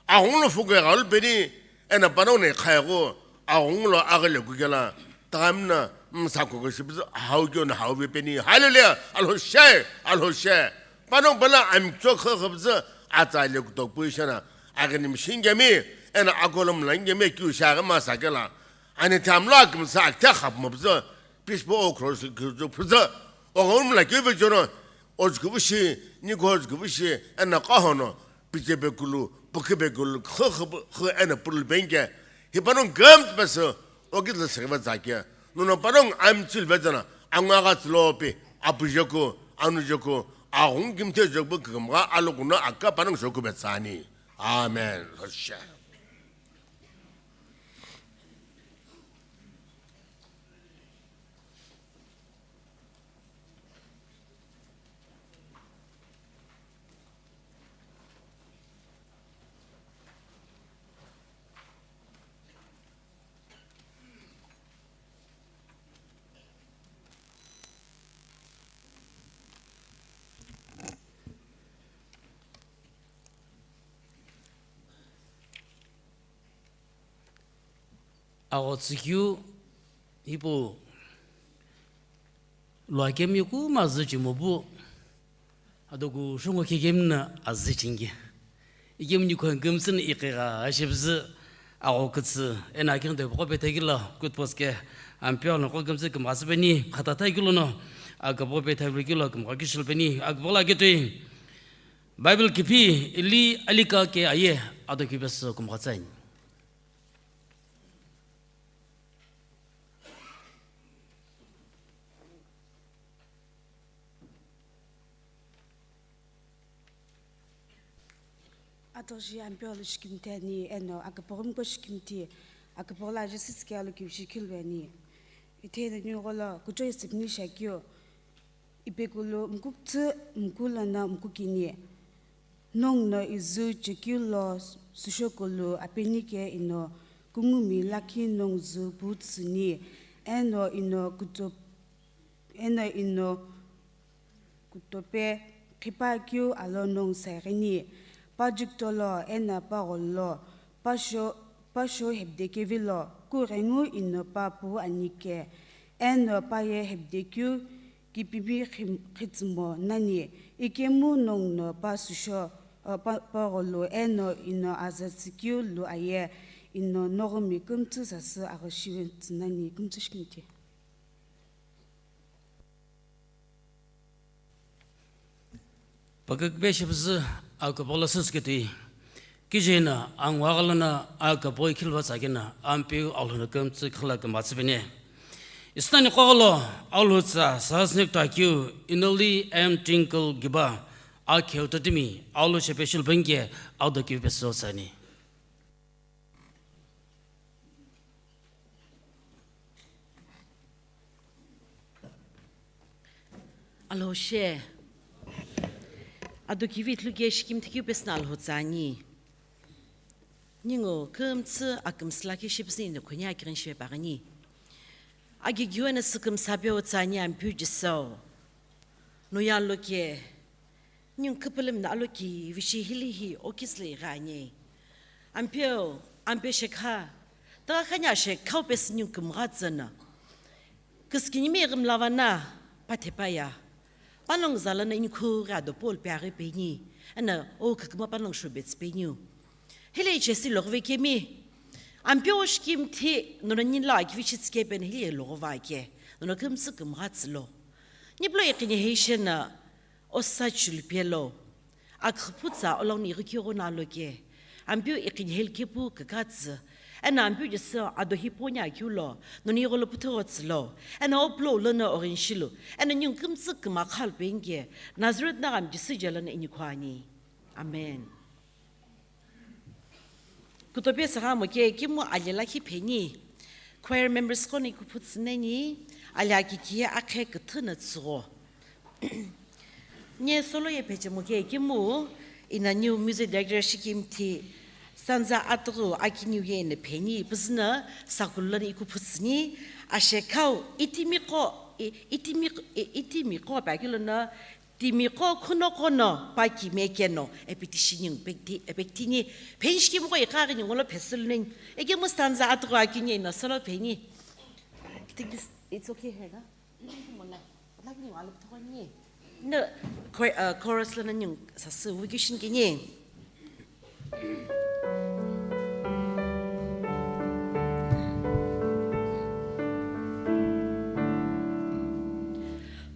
Aghungu lo fuke galu peni, ena panongu ne khayago, aghungu lo agale kukela, tram na Msa kukhu shipüzü, hau kyo no hau vipeni. Hallelujah! Alhou she! Alhou she! Panongu pala amtso khü khüpüzü, atsa le kutopu shana. Agini mshingi mi, ena akolom langi mi kyu shaghi masa kela. Ani thamlo akimsa akte khap mapüzü. Pishpo o cross kyu püzü. O gom la kyu vechoro. O zkuvushi, ni ko zkuvushi, ena kahono. Piche pekulu, pukhi pekulu, khü, khü, khü, ena pulu penke. Hi panongu gam pese, oki la sirva zake. Nuno panongu amtsil vetsana, angwa ga tslopi, apujeku, anujeku, ahung kimte jeku kümga alokuna aka panongu shoku betsani. Amen. Hoshe. Aghotsükeu hipau lo akemi kuma zü chimopu, ado kushou ngo kekemi na azü chingi. Ikemu ni khon kümtsü na ikegha ashipüzü agho kütsü, ena akighi de poko pethakilo kutpos ke ampeu lo kho kümtsü kümgha tsü peni, khatata kilo no, akübo pethalu kilo kümgha kishil peni, akübo la ketoi. Bible kipi ili alika ke aye ado kipesü kümgha tsani. Atoshi ampeu lo shikimthi ani, eno aküpoghi mko shikimthi, aküpoghi lo aje sisike alo kivishi khiluveni. Itheno ningu lo kuchoi sipni shakeu, ipekulu mkuktsü mku lono mkukini. Nongu no izu chekeu lo sushokulu apenike ino kungumi lakhi nongu zu putsüni, eno ino kuto-, eno ino kutope qhipa keu alo nongu saigini, pa jukutolo eno pa gholo, pa sho, pa sho hepdekevilo, kughengu ino pa pu anike, eno pa ye hepdekeu kipimi khi-, khitsümo nani, ikemu nongu no pa susho, uh, pa, pa gholo eno ino aza tsükeu lu aye, ino noghumi kümtsü sasü aghashive tsü nani, kümtsü shikimthi. Pakükbe shipüzü akübo lo sisüketui. Kijena angwa ghalana akübo ikhilva tsakena ampeu alhuna kümtsü khila kümtsü pene. Isnani qogolo alhutsa sasnik takeu Inali M Twinkle Giba akheu tatimi alu shepeshul bengke ado kipeso tsani. Alhou she. Ado kivi ithulu ke shikimthi keu pesü na alhou tsani. Ningu kümtsü akümsü lakhi shipüzü ino khoni akighini shive paghini. Agigiu eno sükümsa peu tsani ampeu Jisau. No ye aloke. Ningu küpülümi no aloki vishi hili hi okisü lo ighani. Ampeu, ampe shekha, tügha khani ashekhau pesü ningu kümgha tsüna. Küsükinimi ighimlavana, pathepaya. Panongu zalana inikhu ghi ado Paul pe aghi peni, eno o küküma panongu shubetsü peniu. Hile ichesi loghi vekemi. Ampeu shikimthi nono ningu lo akivi shitsüke peni hile loghi vake. Nono kümtsü kümgha tsülo. Nipulo iqini heishena. Osa chulupelo, akhüpütsa ologhi ighi keu ghono aloke, ampeu iqini heli kepu kükatsü, eno ampeu Jisü ado hipau ni akeu lo, noni igholo püthügho tsülo, eno o pulo lono oghinishilu, eno ningu kümtsü kümakha lupeni ke, Nazareth naghi Jisü je lono inikhu ani. Amen. Kutope sagha moke kimu alia lakhi pheni. Choir members qo ni kuphu tsüneni, alia kiki akhe küthü na tsügho. Nye solo ye pheche moke kimu, ina new music director shikimthi, stanza atughu akiniu ye ina pheni, püzüna sakululani kuphu tsüni, ashekhau itimiqo, i-, itimiq-, i-, itimiqo pa kilo na, timiqo khuno qono pa kime keno, epitishini pekti-, epektini, phenshi kimqo iqaghi ni ngolo phesüluneni, ekemu stanza atughu akini ina solo pheni. Kitikis-, It's okay here, na? No, chor-, uh, chorus la na ningu sasü vocation kini.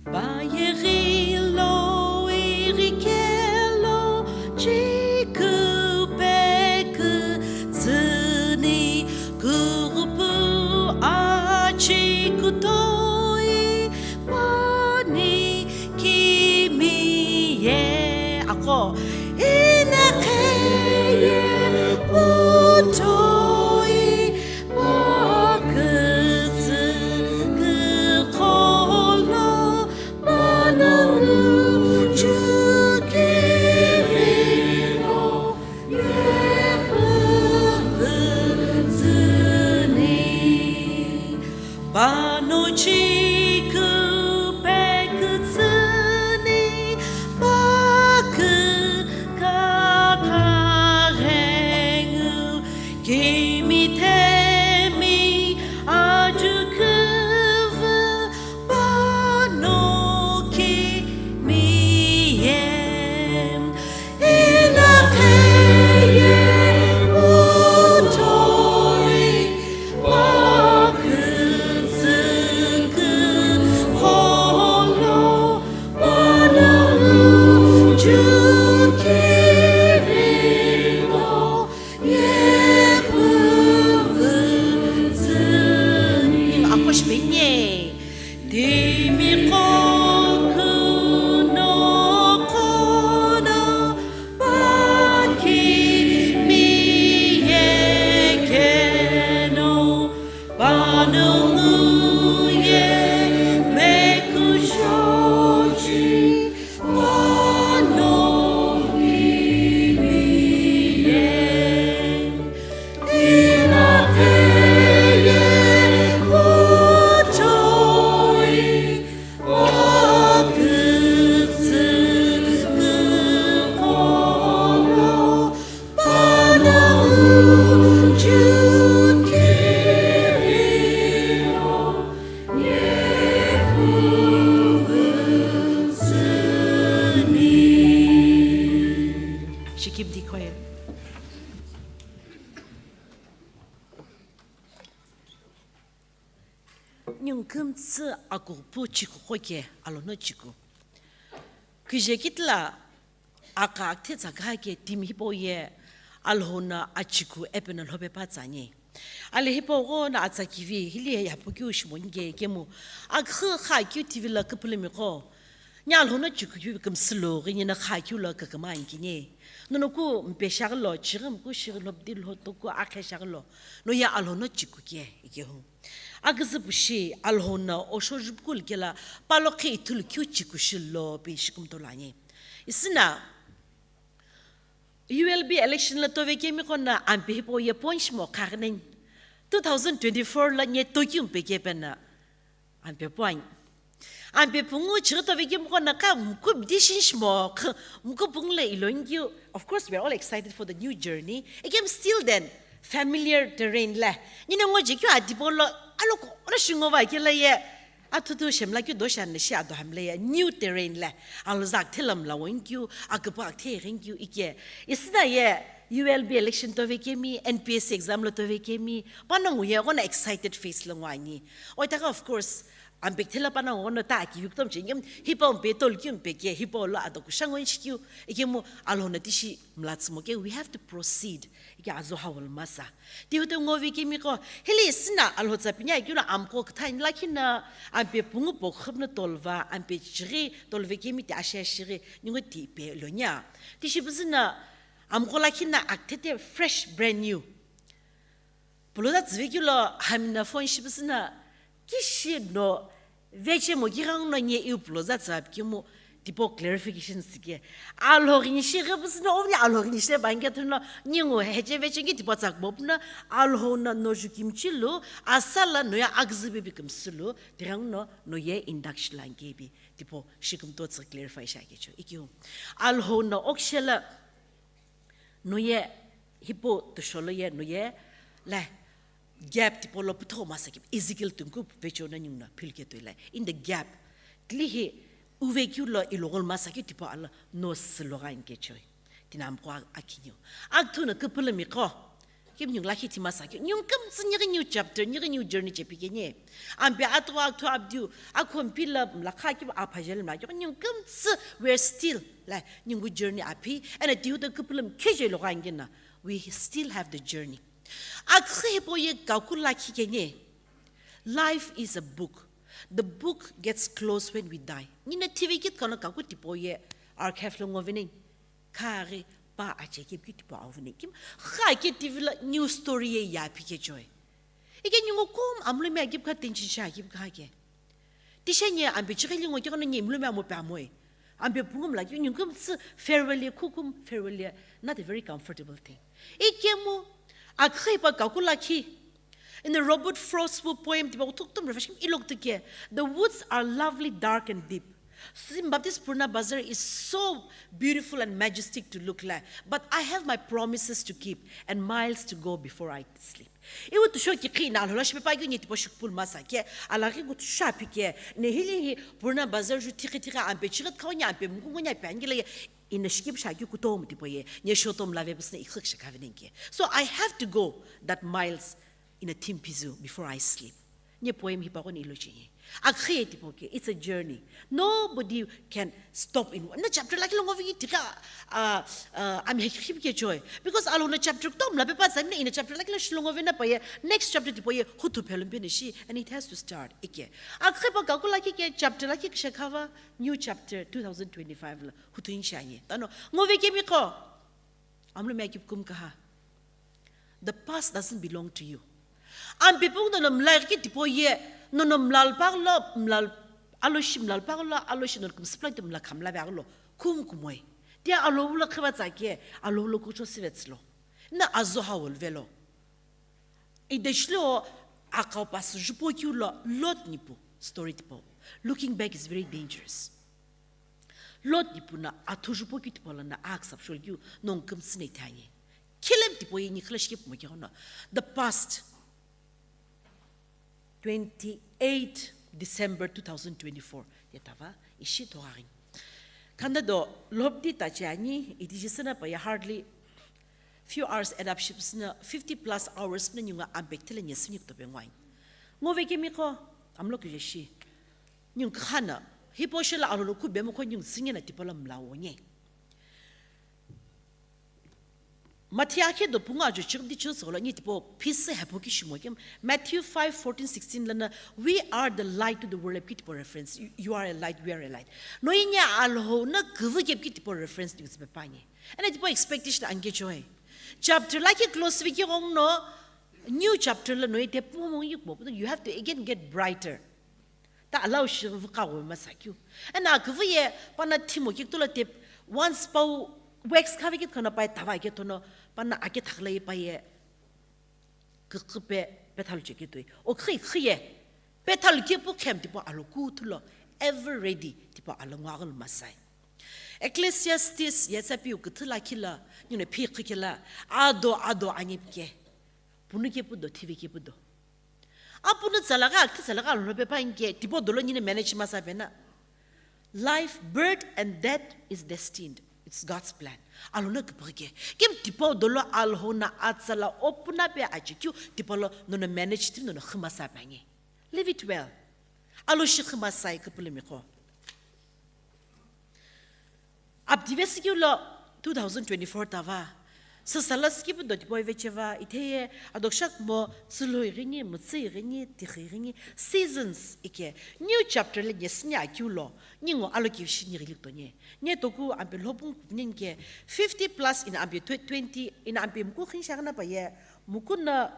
Bayeghi lo ighikelo chikupekütsüni kurupu achikutoi pani kimiye. Ako. Inakheye utoi pakütsü kukholo, pano uju kivilo yepütsüni. Pano chikupekütsüni pakü kakaghengu kimithemi ajuküvü pano kimiye. Inakheye utoi pakütsü kukholo, pano uju kivilo yepütsüni. Ako shipenye. Timiqo kuno kono pakimiye keno, pano nguye mekushochi, pano kimiye. Shikip dikhoye. Ningu kümtsü akupu chikuqo ke alono chiku. Kije kitila aka akthe tsaka ke timi hipau ye Alhou no achiku epeno lhope pa tsani. Ali hipau ghono atsa kivi hili ye yapukeu shimoni ke kemu akhu kha keu T V lo küpülümiqo. Ni Alhou no chiku keu kümsülu ghi ni no kha keu lo küküma ani kini. Nono ku mpe shaghi lo, chighi mku shighi lhobdi lhotoku akhe shaghi lo. No ye Alhou no chiku ke ikehu. Aküzü pushi Alhou no osho jupukulu kela palo khe ithulu keu chiku shilo pe shikumtolo ani. Isina U L B election lo tove kemiqo no ampe hipau ye pon shimo khaghinen. Two thousand twenty-four lo nye tokiu mpe kepe no ampe puani. Ampe pungu chighi tove kemiqo no kha mku bidi shinshimo, kha mku pungu le ilo inkeu. Of course, we are all excited for the new journey. Ikem still then, familiar terrain le. Nino ngo je keu adi polo, aloko, ono shingo va kela ye. Athutu shemla keu do shan le shi ado hamle ye. New terrain le. Alo zak thela mla wo inkeu, aküpu akthe inkeu ike. Isina ye, U L B election tove kemi, N P S C exam lo tove kemi, pano nguye ghono excited face lo ngo ani. Oitaka, of course, ampe kithela pano ghono ta aki victim che ngem, hipau mpe tolkiu mpe ke, hipau lo ado kushango inshikeu, ikemu Alhou no tishi mlatsümo ke, we have to proceed. Ike azo hawul masa. Tihutu ngovi kemiqo, hili isina Alhou tsa pinya ikeu lo amqo kthani lakhi no, ampe pungu pokhup no tolva, ampe chighi tolve kemi ti ashe ashighi, ningu ti pe lonya. Tishi püzü no, amqo lakhi no akthete fresh, brand new. Puloza tsüvekeu lo hamina phone shipüzü no kishi no veche mo kighengu no nye iu puloza tsüvapikemu tipau clarification sike. Alhou ghi ni shighi püzü no, ovni Alhou ghi ni shile bange thuno, ningu heche veche ngi tipau tsakbo puno, Alhou no no ju kimchilu, asala no ye aküzü pepi kümsülu, tighengu no no ye induction lo ankepi, tipau shikumto tsü clarify shiakecho. Ikeu. Alhou no okshela, no ye hipau tusholo ye no ye, le, gap tipau lo püthou masa keu Ezekiel tungku vecheo no ningu no philike toi la. In the gap. Tili hi uve keu lo ilogholo masa keu tipau alo no silo gha inke choi. Tina amqo akiniu. Akthuna küpülümi qo. Kim ningu lakhi thima sa keu. Ningu kümtsü nighi new chapter, nighi new journey chepi keni. Ampe atwa atwa abdiu. Akhompi la mlakha keu aphajel mlakha. Ningu kümtsü, we're still. La, ningu journey aphi. Ena tiuta küpülümi kheje lo gha ingena. We still have the journey. Akhi hipau ye kaku lakhi keni. Life is a book. The book gets closed when we die. Nina T V kit kana kaku tipau ye archive lo ngovening. Khaghi pa ache kip kit tipau avuning. Kim kha ke T V la new story ye ya phi ke choi. Ike ningu kum amlo me akip kha tension sha akip kha ke. Tisha nye ampe chighi lingo keghono nye mlume amo pe amoe. Ampe pungum la keu ningu kümtsü farewell ye khukum farewell ye, not a very comfortable thing. Ikemu, akhi pa kaku lakhi. In the Robert Frost poem, tipau thuktum refreshing ilok tike. The woods are lovely, dark and deep. St. Baptist Purna Bazar is so beautiful and majestic to look like, but I have my promises to keep and miles to go before I sleep. Iwu tusho ki qhi na alhola shipe pa keu nye tipau shikpul masa ke, alaghi gu tusho aphi ke, ne hili hi Purna Bazar ju thikhi thikhi ampe chighi khau nye ampe mkungu nye pe angila ye, ina shikip sha keu kutomo tipau ye, nye shotom lave busne ikhik shakavinen ke. So I have to go that miles in a theme pizu before I sleep. Nye poem hipaqo ni ilo chinye. Akhi tipau ke, it's a journey. Nobody can stop in one. Na chapter lakhi lo ngovi ki tika, uh, uh, I'm hekhi ke choi. Because alo na chapter tom la pepa zami na ina chapter lakhi lo shilo ngovi na pa ye, next chapter tipau ye, hutu pelum pe shi, and it has to start. Ike. Akhi pa kaku lakhi ke chapter lakhi kisha khava, new chapter two thousand twenty-five la, hutu inshanye. Tano, ngovi ke miko. Amlo me akip kum kaha. The past doesn't belong to you. Ampe pung nono mlai ki tipau ye, nono mlal paglo, mlal, aloshi mlal paglo, aloshi nono kumsipla ti mla kamla baglo, kum kumoi. Tia alo ulo khiba tsake, alo ulo kucho sivetslo. Na azo ha olvelo. Ideshlo akau pas jupo kiulo, Lot nipu, story tipau. Looking back is very dangerous. Lot tipuna athu jupo keu tipau lono aksap shol keu nongu kümtsü ne ithani. Khilem tipau ye nikhila shikip mo keghono. The past, twenty-eight December two thousand twenty-four. Yetava ishi thogaghin. Khanda do lobdi tachi ani, iti jisena pa ya hardly few hours add up shipsna fifty plus hours na nyunga ambek tele nyesini kutope ngwai. Ngove kemiko, amlo kujeshi. Nyung khana, hipo shela alolo ku bemo ko nyung singe na tipala mla wonye. Mathiya khe do punga jo chigdi chun solo ni tipo peace hapo ki shimo kem. Matthew five fourteen sixteen lana, "We are the light to the world," ki tipo reference. You, you are a light, we are a light. No inya alho na kuvu ki tipo reference ni usbe pani. Ana tipo expectation ange joy. Chapter la ki close vi ki gong no, new chapter la no ite pumo yuk bo, you have to again get brighter. Ta alau shi vukawo masa kyu. Ana kuvu ye pana thimo ki tulo te once pau wax khavi ki kono pai tava ke tono pana ake thakla ye pai ye. Kukhupe pethalu cheketui. O khi khi ye. Pethalu kepu khem tipo alo kuthulo. Ever ready tipo alo ngwagul masai. Ecclesiastes yetsa piu kuthula kila, nyune phi khikila, ado, ado anyip ke. Punu kepu do, thivi kepu do. Apunu tsalaga, akthi tsalaga alo pe pa inke, tipo dolo nyine manage masa pena. Life, birth and death is destined. It's God's plan. Alo na kipike. Kim tipo dolo alho na atsala opuna pe achi kyu tipo lo no no manage tim no no khima sa pange. Live it well. Alo shi khima sai kapulemi ko. Abdive sikyu lo two thousand twenty-four tava. Sasala sikipu do tipo vecheva itheye adokshak mo tsulu irini, mutsi irini, tikhi irini, seasons ike. New chapter le nyesini akyu lo. Ningo alo ki shi nigili tonye. Nye toku ampe lopung kupnen ke fifty plus in ampe twe-, twenty in ampe muku khin shagna pa ye. Muku na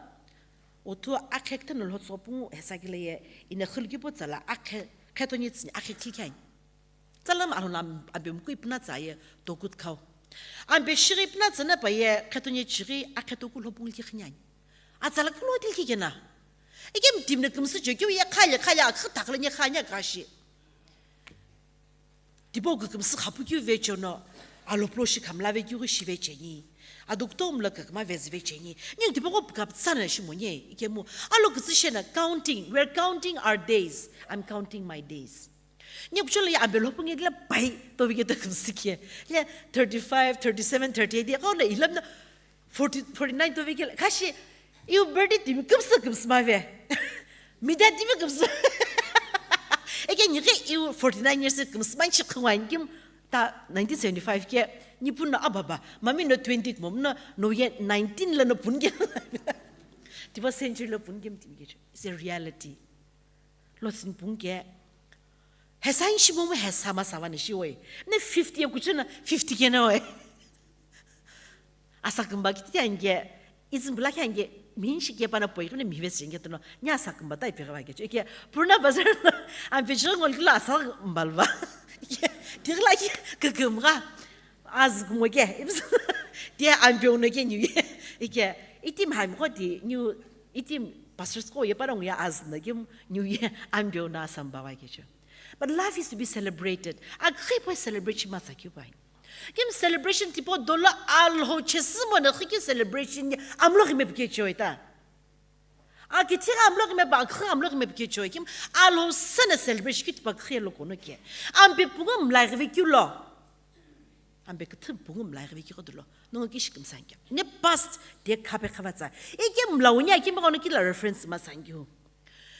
otu akhek tano lo tsopung hesakile ye. Ina khulki po tsala akhe, khetonye tsini akhek tikyan. Tsalam alhona ampe muku ipuna tsa ye toku khau. Ampe shiri ipuna tsana pa ye khetonye chiri akhetoku lopung ki khinyan. Atsala kulo til ki kena. Ike mtim ne kumsu chokyo ye khale khale akhu takle nye khanya kashi. Tipo ku kumsu khapu kyu ve chono. Alo plo shi khamla vekeu ghi shive cheni. Ado kutomo lo kakama vezive cheni. Ningu tipaqo pukaptsana shimoni, ikemu. Alo kütsü shena counting. We're counting our days. I'm counting my days. Ningu kucholo ya ambe lo pungi la pai to vike to kümsike. Le thirty-five, thirty-seven, thirty-eight ya kona ilamna forty, forty-nine to vike. Kashi, iu birthday timi kümsü kümsü mave. Mida timi kümsü. Eke nike iu forty-nine years kümsü manchi khangwa kim ta nineteen seventy-five ke, ni pun no ababa, mami no twenty mo no, no ye nineteen la no pun ke. Tipa century lo pun ke timi ke. It's a reality. Lo sin pun ke. Hesa inshi momu hesa ma sawa ni shi we. Ne fifty ya kuchuna fifty ke na we. Asa kümba kiti ange, izin bula ke ange, minshi ke pana poi kune mive senge tono, nya asa kümba tai pega ke. Ike, purna bazar na, an pecho ngol kilo asa kümba lva. Ike, tigla ke, kükümga. Az kumo ke, ibs. Dia an peo no ke new year. Ike, itim ham ko di, new, itim pastors ko ye parang ya az na ke new year, an peo na samba wa ke cho. But life is to be celebrated. A khi po celebration ma sa kyu bai. Kim celebration tipo dolo alho chesimo na khi celebration ye amlo gime pike choi ta. A kithi amlo gime ba khi amlo gime pike choi. Kim alho sana celebration ki tipo khi lo kono ke. Ambe pungo mlai gime kyu lo. Ambe kithi pungo mlai gime kyu lo. No ki shikim sangya. Ne past de khape khavatsa. Ike mlaunya kim kono ki la reference ma sangyu.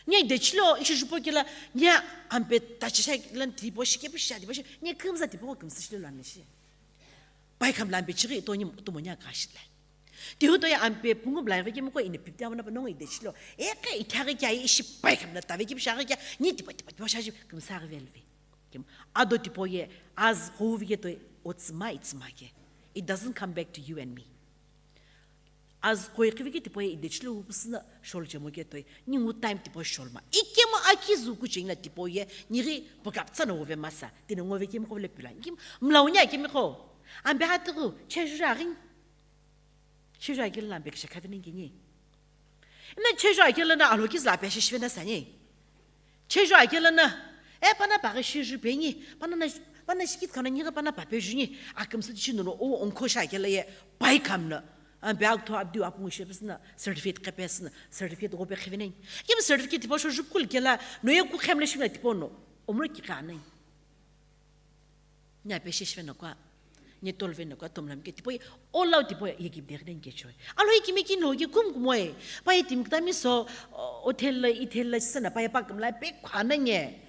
Nya idechilo, ishi jupo kila, nya ampe tachisha lan tipo shike pisha tipo shi, nya kümza tipo kümsa shile lan shi. Pai kam lan pe chiri to ni to mo nya ka shile. Ti hu to ya ampe pungu blai ke mo ko ine pipti amna no idechilo. E ka ithare kya ishi pai kam na tave ki pisha kya, ni tipo tipo tipo sha kümsa velve. Kim ado tipo ye, az ho vi ke to otsma itsma ke. It doesn't come back to you and me. Az koi kivi ke tipo ye idechilo upsna shol chemo ke toi. Ningu time tipo shol ma. Ikemo aki zu ku chengna tipo ye, niri pokap tsana ove masa. Tine ngove kemi ko le pila. Kim mlaunya kemi ko. Ambe hatu ku, cheju ring. Cheju akil lambe kisha kavini ngini. Ina cheju akil na alo kiz la pe shishvena sani. Cheju akil na, e pana pa shiru pengi, pana na, pana shikit kana ngira pana pa pejuni, akam su chinu no o onko sha akil ye, pai kam na. An be ak to abdu apu ngi shebes na, certificate kepes na, certificate go pe khivene. Kim certificate tipo sho jup kul kela, no ye ku khemle shimla tipo no. Omro ki kana. Nya pe shishvena kwa. Nye tolve na kwa tomlam ke tipo, all out tipo ye ki bdegden ke choi. Alo ye ki me kin lo ye kum kumoe. Pa ye tim ktami so, o-, hotel la, ithel la sana, pa ye pa kamla pe khana nye.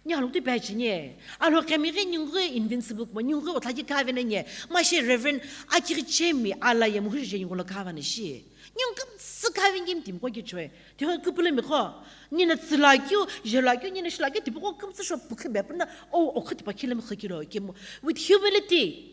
Nya lo tu pe chi nye. Alo ke mi ge nyung ge invincible kuma, nyung ge otla ki ka ve na nye. Ma she Reverend Akiri Chemi, ala ye mu hu je nyung lo ka va na shi. Nyung kam tsü ka ve ngim tim ko ki choi. Tiho kupulemi ko, nina tsila kyu, jela kyu, nina shila kyu, tipo ko kumtsu sho pukhi be puna, o, o khati pa khilemi khakilo, kemo, with humility,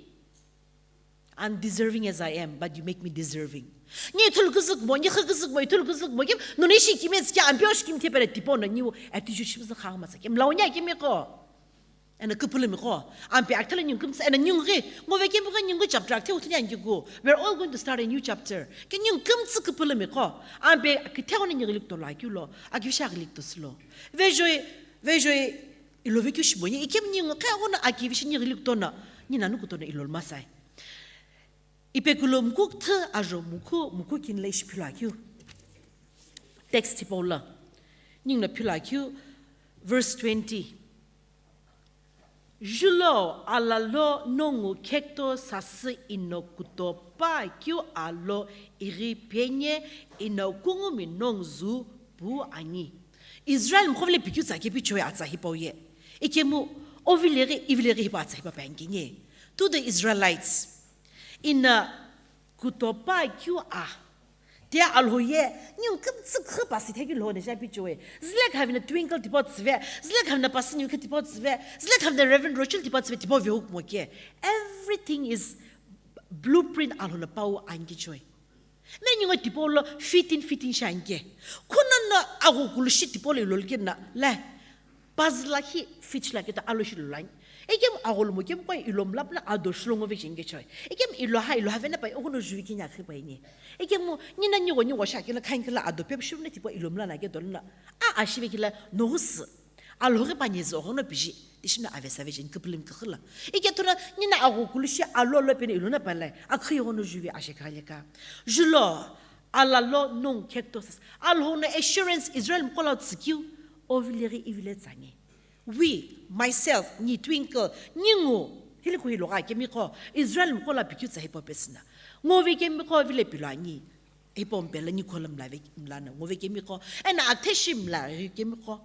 undeserving as I am, but you make me deserving. Ni thul kuzuk mo, ni khakuzuk mo, thul kuzuk mo, kim, nuni shi kimi tskia, ampio shi kim te pere tipo na, niu attitude shi khang ma sa, kim, launya kimi ko. Ena kupulemi ko, ampe akthele nyung kumtsa, ena nyung ghi, ngo ve kempu ghi nyung ghi chapter akthe uthunya ngi gu. We're all going to start a new chapter. Ke nyung kumtsa kupulemi ko, ampe kithego ni nyung ghi likto la kyu lo, akivisha ghi likto silo. Vejoi, vejoi, ilo ve kyu shibonye, ikem nyung khe ono akivisha nyung ghi likto na, ni nanu kuto na ilo masai. Ipekulo mukuk thü ajo mukhu, mukhu kinle ishi philo akyu. Text tipau la. Ningno philo akyu, verse twenty. Julo alalo nongu khekto sasü ino kuto pa kyu alo ighi penye ino kungumi nongu zu pu ani. Israel mkhovle pikyu tsa kepi choe atsa hipau ye. Ikemu ovileghi, ivileghi hipa atsa hipa pa ngenye. To the Israelites. Ina kutopa kyu a. Te alho ye, nyung kümtsü khü pasi theki lho ne ja pichoe. Zile khavina twinkle tipo tsve, zile khavina pasi nyung khe tipo tsve, zile khavina Reverend Rochelle tipo tsve, tipo ve hukmo ke. Everything is blueprint alho na pau angi choe. Me nyung tipo lo fitting, fitting shanke. Kuna na agu kulushi tipo lo ilol ke na, le. Pazla khi fich la kita alo shi lulain. Ekem agol mo kem koi ilom lap na ado shlongo ve jenge choi. Ekem iloha, iloha vena pai, ogono juvi kinya khi pai ni. Ekem mo, nina nyogo nyogo sha kila khain kila ado pep shum na tipo ilom la na ke dolna. A, a shive kila nogus. Alo ghi pa nyezi ogono piji. Tishina avesa vecheni küpülümi küxü lo. Ike thuna nina aghukulu shi alo lo pene ilona palai. Akhü yono juvi ashe khaleka. Julo, ala lo nong khekto sas. Alhou no assurance Israel mqola tsükeu. Ovileri ivile tsange. We, myself, ni Twinkle, ni ngu. Hili kuhi loga kemiko. Israel mqola pikyu tsa hipo pesina. Ngove kemiko vile pilo angi. Hipo mpela ni kola mlave mlana. Ngove kemiko. Ena atheshi mla kemiko.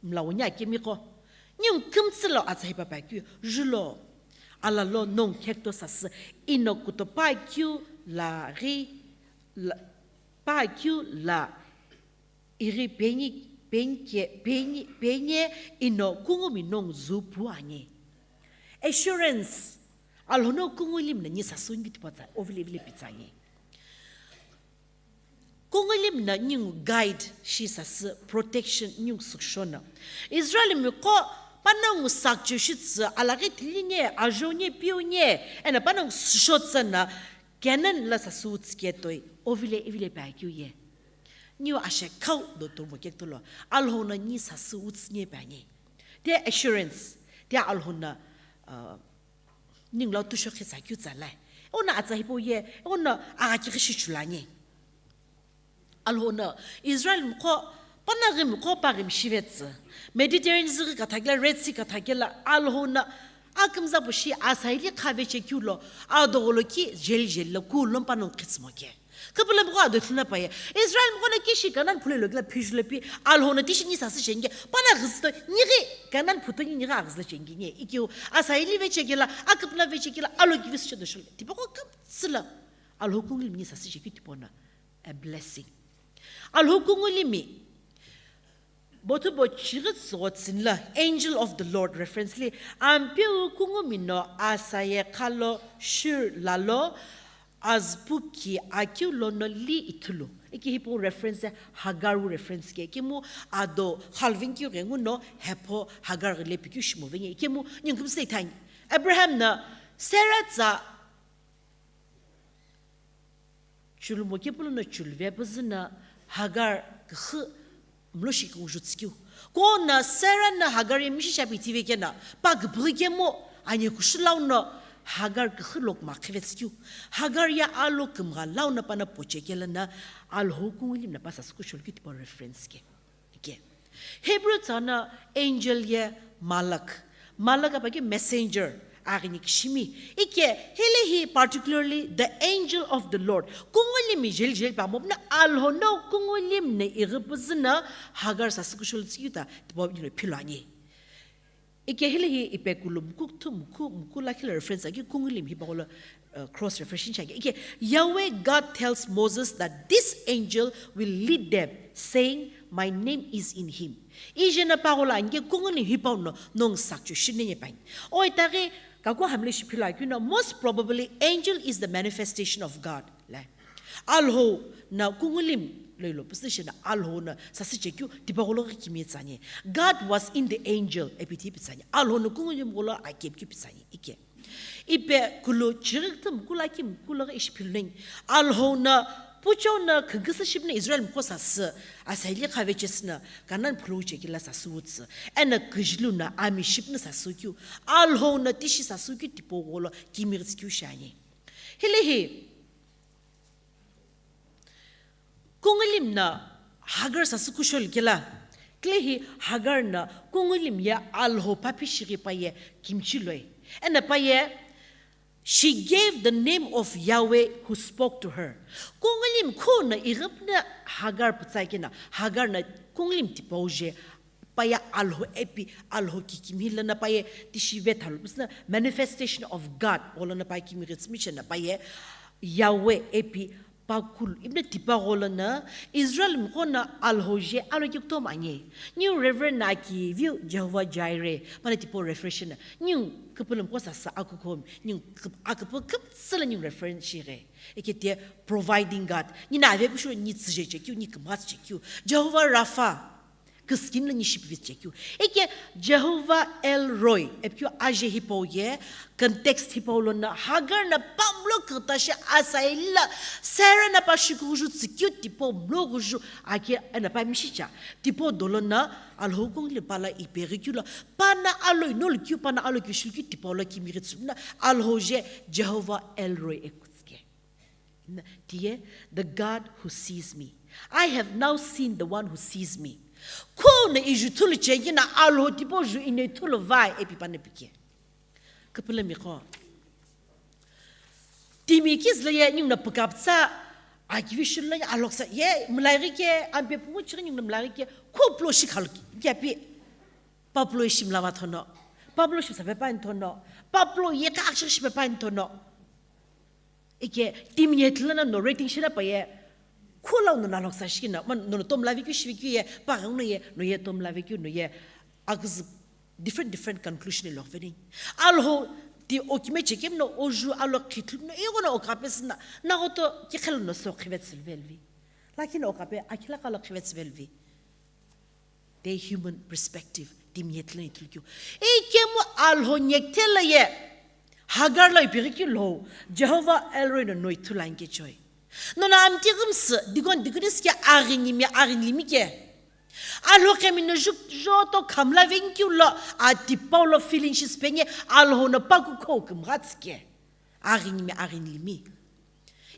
Mlawonya kemiqo. Niu kümtsü lo atsa hipapakeu, julo, ala lo nong khekto sasü, ino kuto pakeu la ghi, la, pakeu la ighi penyi, penke, penyi, penye ino kungumi nong zu pu ani. Assurance, Alhou no kungulimi na ni sasü ngi tipatsa, ovile vile pitsani. Kungulimi na ningu guide shi sasü protection ningu sükshona. Israel miqo panongu sakchu shitsü alaghi tilinye, ajonye, piyonye, ena panongu süshotsa na Canaan la sasü utsike toi, ovile ivile pakeu ye. Niu ashe khau do turmo kektulo, Alhou na ni sasü utsinye panye. Te assurance, te Alhou na, uh, Ningu lo tusho khisa keu tsalai. Ono atsa hipau ye, ono agha kighi shichulani. Alhou no Israel miqo, panaghi miqo paghi mishivetsü. Mediterranean züghi kathakela, Red Sea kathakela, Alhou no akümza pushi asaili khaveche keu lo, adogholo ki jeli jeli lo, kulo panongu khitsümoke. Küpülümi qo ado thuna paye. Israel miqo no kishi Canaan phule lo kila phijula pi Alhou no tishi ni sasü shenge. Pana ghizito nighi Canaan phuto ni nighi aghizla shenge nye. Ikeu asaili vechekela, aküpüna vechekela, alo kivi sü chedo shole. Tipaqo kümtsüla Alhou kungulimi ni sasü shekeu tipona. A blessing. Alhou kungulimi Bothu bo chighi tsügho tsünla, angel of the Lord reference li, Ampeu kungumi no asaye khalo shir lalo azpuki akeu lono li ithulu. Iki hipau reference Hagar wu reference ke, ikemu ado khalvin keu ghengu no hepho Hagar ghile pikeu shimo venye, ikemu ningu kümsü ithani. Abraham na Sarah tsa Chulumo kepulu no chuluve püzü na Hagar küxü mlo shi kungujutsikeu. Ko na Sarah na Hagar ye mishi shapi tive kena, pa küpüghü kemo, anye kushu lau no Hagar küxü lo kümaqhivetsikeu. Hagar ya alo kümgha lau na pana poche kela na Alhou kungulimi na pa sasü kusholu keu tipau reference ke. Ike. Hebrew tsana angel ye malak. Malak apaki messenger, aghini kishimi. Ike, hile hi particularly the angel of the Lord. Kungulimi jeli jeli pa mopna Alhou no kungulimi ne ighi püzü na Hagar sasü kusholu tsiyuta, tipau yino philo ani. Ike hile hi ipe kulu mkukuthu mku, mku lakhi lo reference aki kungulimi hipaqo lo, uh, cross reference shiaghi. Ike Yahweh God tells Moses that this angel will lead them, saying, "My name is in him." Ije na paqo lo anike kungulimi hipau no nong sakchu shinenye pain. Oi taghi kaku hamle shiphilo akeu no, most probably angel is the manifestation of God. Lai. Alhou na kungulimi loilo püsü shi na Alhou na sasü chekeu tipaqo lo ghi kimi tsani. God was in the angel, epiti pitsani. Alhou na kungulimi gholo akepikeu pitsani. Ike. Ipe kulu chighi kütü mkulu aki mkulu ghi ishi philuneng. Alhou na puchou na khüngküsü shipna Israel miqo sasü asaili khavechesü na Canaan phulu chekela sasü utsü. Ena küjilu na ami shipna sasü keu. Alhou na tishi sasü keu tipau gholo kimi ghi tsikeu shiani. Hile hi Kungulimi na Hagar sasü kusholu kela. Kile hi Hagar na kungulimi ye Alhou papi shighi paye kimchi loi. Ena paye, she gave the name of Yahweh who spoke to her. Kungulimi khu na ighipna Hagar pütsa kena, Hagar na kungulimi tipau je Paye Alhou epi, Alhou kikimihi lono paye tishi vethalu püsüna manifestation of God, gholono paye kimi ghitsümi chena paye Yahweh epi pakulu. Ipi na tipaqo lono Israel miqo no Alhou je aloki kutomo ani. Niu Reverend na aki view Jehovah Jireh, pana tipau reference na. Niu küpülümiqo sasü akukhomi, niu küp-, aküpü kümtsü lo niu reference shighi. Ike tiye providing God. Nina ave pushu ni tsüje chekeu, ni kümgha tsüje keu. Jehovah Rapha. Küsükinilo ni shipivi chekeu. Ike Jehovah El Roi, epikeu aje hipau ye, context hipau lono, Hagar na pamlo kükta shi asai lo, Sarah na pa shikuju tsükeu tipau mlo kuju, ake ena pa mishicha. Tipau dolo na, Alhou kungli pala ipeghi keu lo, pana aloi nolu keu, pana aloi keu shilu keu tipau lo kimighi tsumna, Alhou je Jehovah El Roi ekutsuke. Na, tiye, the God who sees me. I have now seen the one who sees me. Kho na iju thulu chengina Alhou tipau ju ine thulu vai epi pana pike. Kapula miko. Timi kizla ye nyung na pukapsa akivi shulu ye aloksa ye mlaighi ke ampe pungu chiri nyung na mlaighi ke kho plo shi khalu ki api. Paplo ishi mlava thono. Paplo shi sabe pa thono. Paplo ye ka akshi shi pa thono. Ike timi ye tlana no rating shira pa ye. Khula no nalok sa shikina. Man no tom lavi ki shi ki ye. Pa no ye no ye tom lavi ki no ye. Akz different different conclusion lo veni. Alhou ti okime chekem no oju alo khitlu no ego no okapes na. Na goto ki khelo no so khivet silvelvi. Lakin okape akila kalo khivet silvelvi. The human perspective, timi ye tlana ithulu keu. Ikemu Alhou nyekthela ye, Hagar lo ipighi keu lo, Jehovah El Roi no no ithulu anke choi. Nona amti ghimsü, digon digonis ke aghinimi, aghinimi ke. Alhou kemi no juk joto khamla veng keu lo, ati Paulo feeling shis penye, Alhou no paku kho kumghatske. Aghinimi, aghinimi.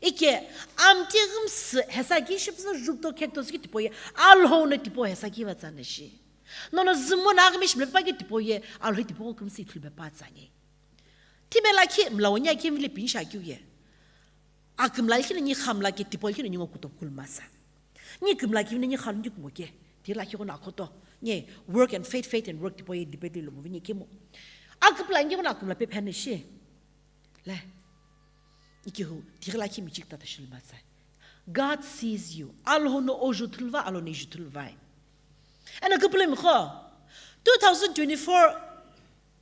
Ike, amti ghimsü hesa ki shipsü jukto khekto ki tipo ye, Alhou no tipo hesa ki va tsana shi. Nono zumona aghimi shimle pa ki tipo ye, Alhou tipo kumsi ithulu pa tsani. Timela ki mlawonya ki mle pinsha ki ye. Akimla ki ni khamla ki tipo ki ni ngo kuto kulmasa. Ni kimla ki ni khalu ni kumo ke. Tila ki kona koto. Ni work and faith, faith and work tipo ye debate lo mo ni kemo. Akipla ni kona akimla pe phane shi. Le. Ikihu, tighi lakhi michik tata shilmasai. God sees you. Alhou no oju thulva, Alhou no iju thulvai. Ena kapulemi kho, two thousand twenty-four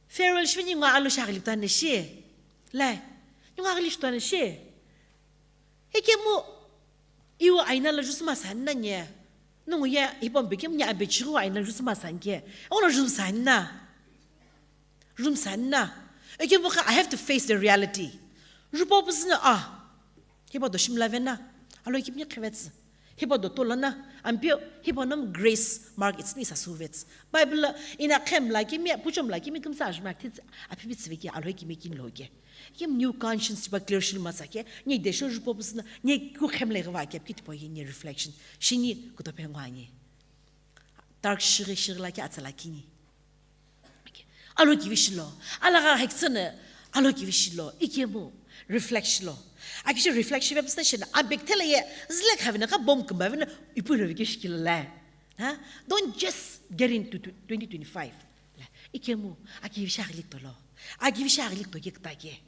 farewell shivini ngo Alhou shagli tane shi. Le. Ngo agli tane shi. Ikemu, iwu aina lo jusuma sanna nye. Nungu ye, hipau mpikemu nye abechiru aina jusuma sanke. Ono jusuma sanna. Jusuma sanna. Ikemu kha, I have to face the reality. Jupo pusina, ah. Hipau do shimla vena. Alhou ikemu nye khevets. Hipau do tolana. Ampio, hipau nam grace mark, it's ni sasuvets. Bible, ina khem la kimi, puchom la kimi, kimsa ajmak tits, apipits veki, Alhou ikemu kin loke. Kim new conscience ba clear shil masake, ni desho jupo pusna, ni ku khemle gwa kep kit po ni reflection. Shini kuto pengwa ni. Dark shiri shiri la ki atsala kini. Alhou kivi shilo, alaga heksene, Alhou kivi shilo, ikemu, reflect shilo. Akishi reflect shive pusna shina, abek tele ye, zile khavina ka bom kumba vina, ipu lo vike shikila la. Ha? Don't just get into tw-, twenty twenty-five. La, ikemu, akivi shagli tolo. Akivi shagli toke ktake.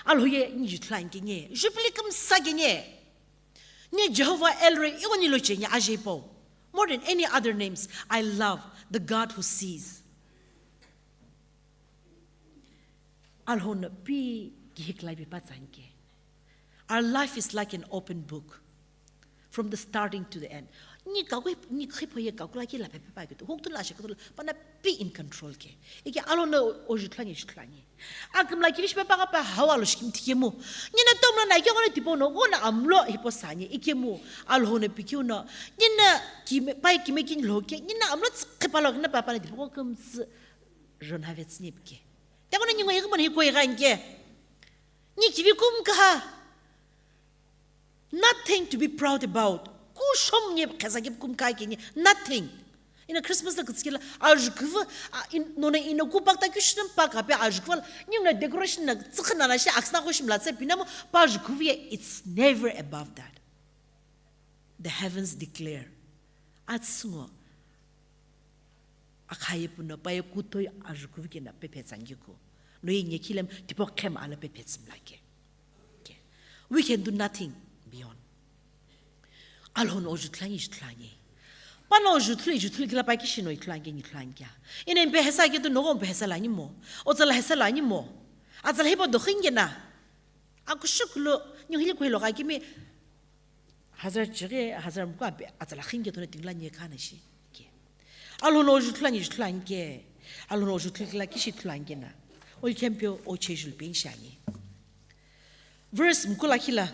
Alhou ye ni juthlan ke nye, jupili kümsa ke nye. Nye Jehovah El Roi, iwani lo che nye aje po. More than any other names, I love the God who sees. Alhou no pi kihik lai pi patsan ke. Our life is like an open book. From the starting to the end. Ni kakui, ni khipo ye kakula ki la pepe pa kitu. Huktu la shikutu la, pana pi in control ke. Ike Alhou no oju tlani, ju tlani. Akim la kivish pepa ka pa hawa lo shikim tikemu. Ni na tom la na ike gona tipo no, gona amlo hipo sani, ikemu. Alhou no pikiu no. Ni na kime, pai kime kin lo ke. Ni na amlo tsikhe pa lo ke na papa na tipo ko kums ron havets ni pike. Te gona ni ngo ye gona hiko ye gan ke. Ni kivi kum ka ha. Nothing to be proud about. Kushom nye kheza ke kum kai ke nye. Nothing. Ina Christmas la kutskila, ajukuva, a, in, nona ina ku pakta kushnem pakape ajukuva, nyung na decoration na tsikha na la shi aksna kushim la tse pinamo, pa ajukuva ye, it's never above that. The heavens declare. Atsungo. Akhaye puno paye kutoi ajukuvi kena pepe tsangiku. No ye nyekhilem tipo khem ala pepe tsimlake. Okay. We can do nothing beyond. Alhou no oju tlani, ju tlani. Pano oju thlu, ju thlu kila pa kishi no tlani, ni tlani kya. Ina mpe hesa ke tu no mpe hesa la ni mo. Otsala hesa la ni mo. Atsala hipo do khingena. Akushuklo, ni hili kuhilo ka kimi. Hazar chighi, hazar mukwa be, atsala khinge tone tingla nye kana shi. Ke. Alhou no juthlani juthlani ke. Alhou no juthlani kishi thulani kena. Olikhempio oche julpin shani. Verse mkula kila.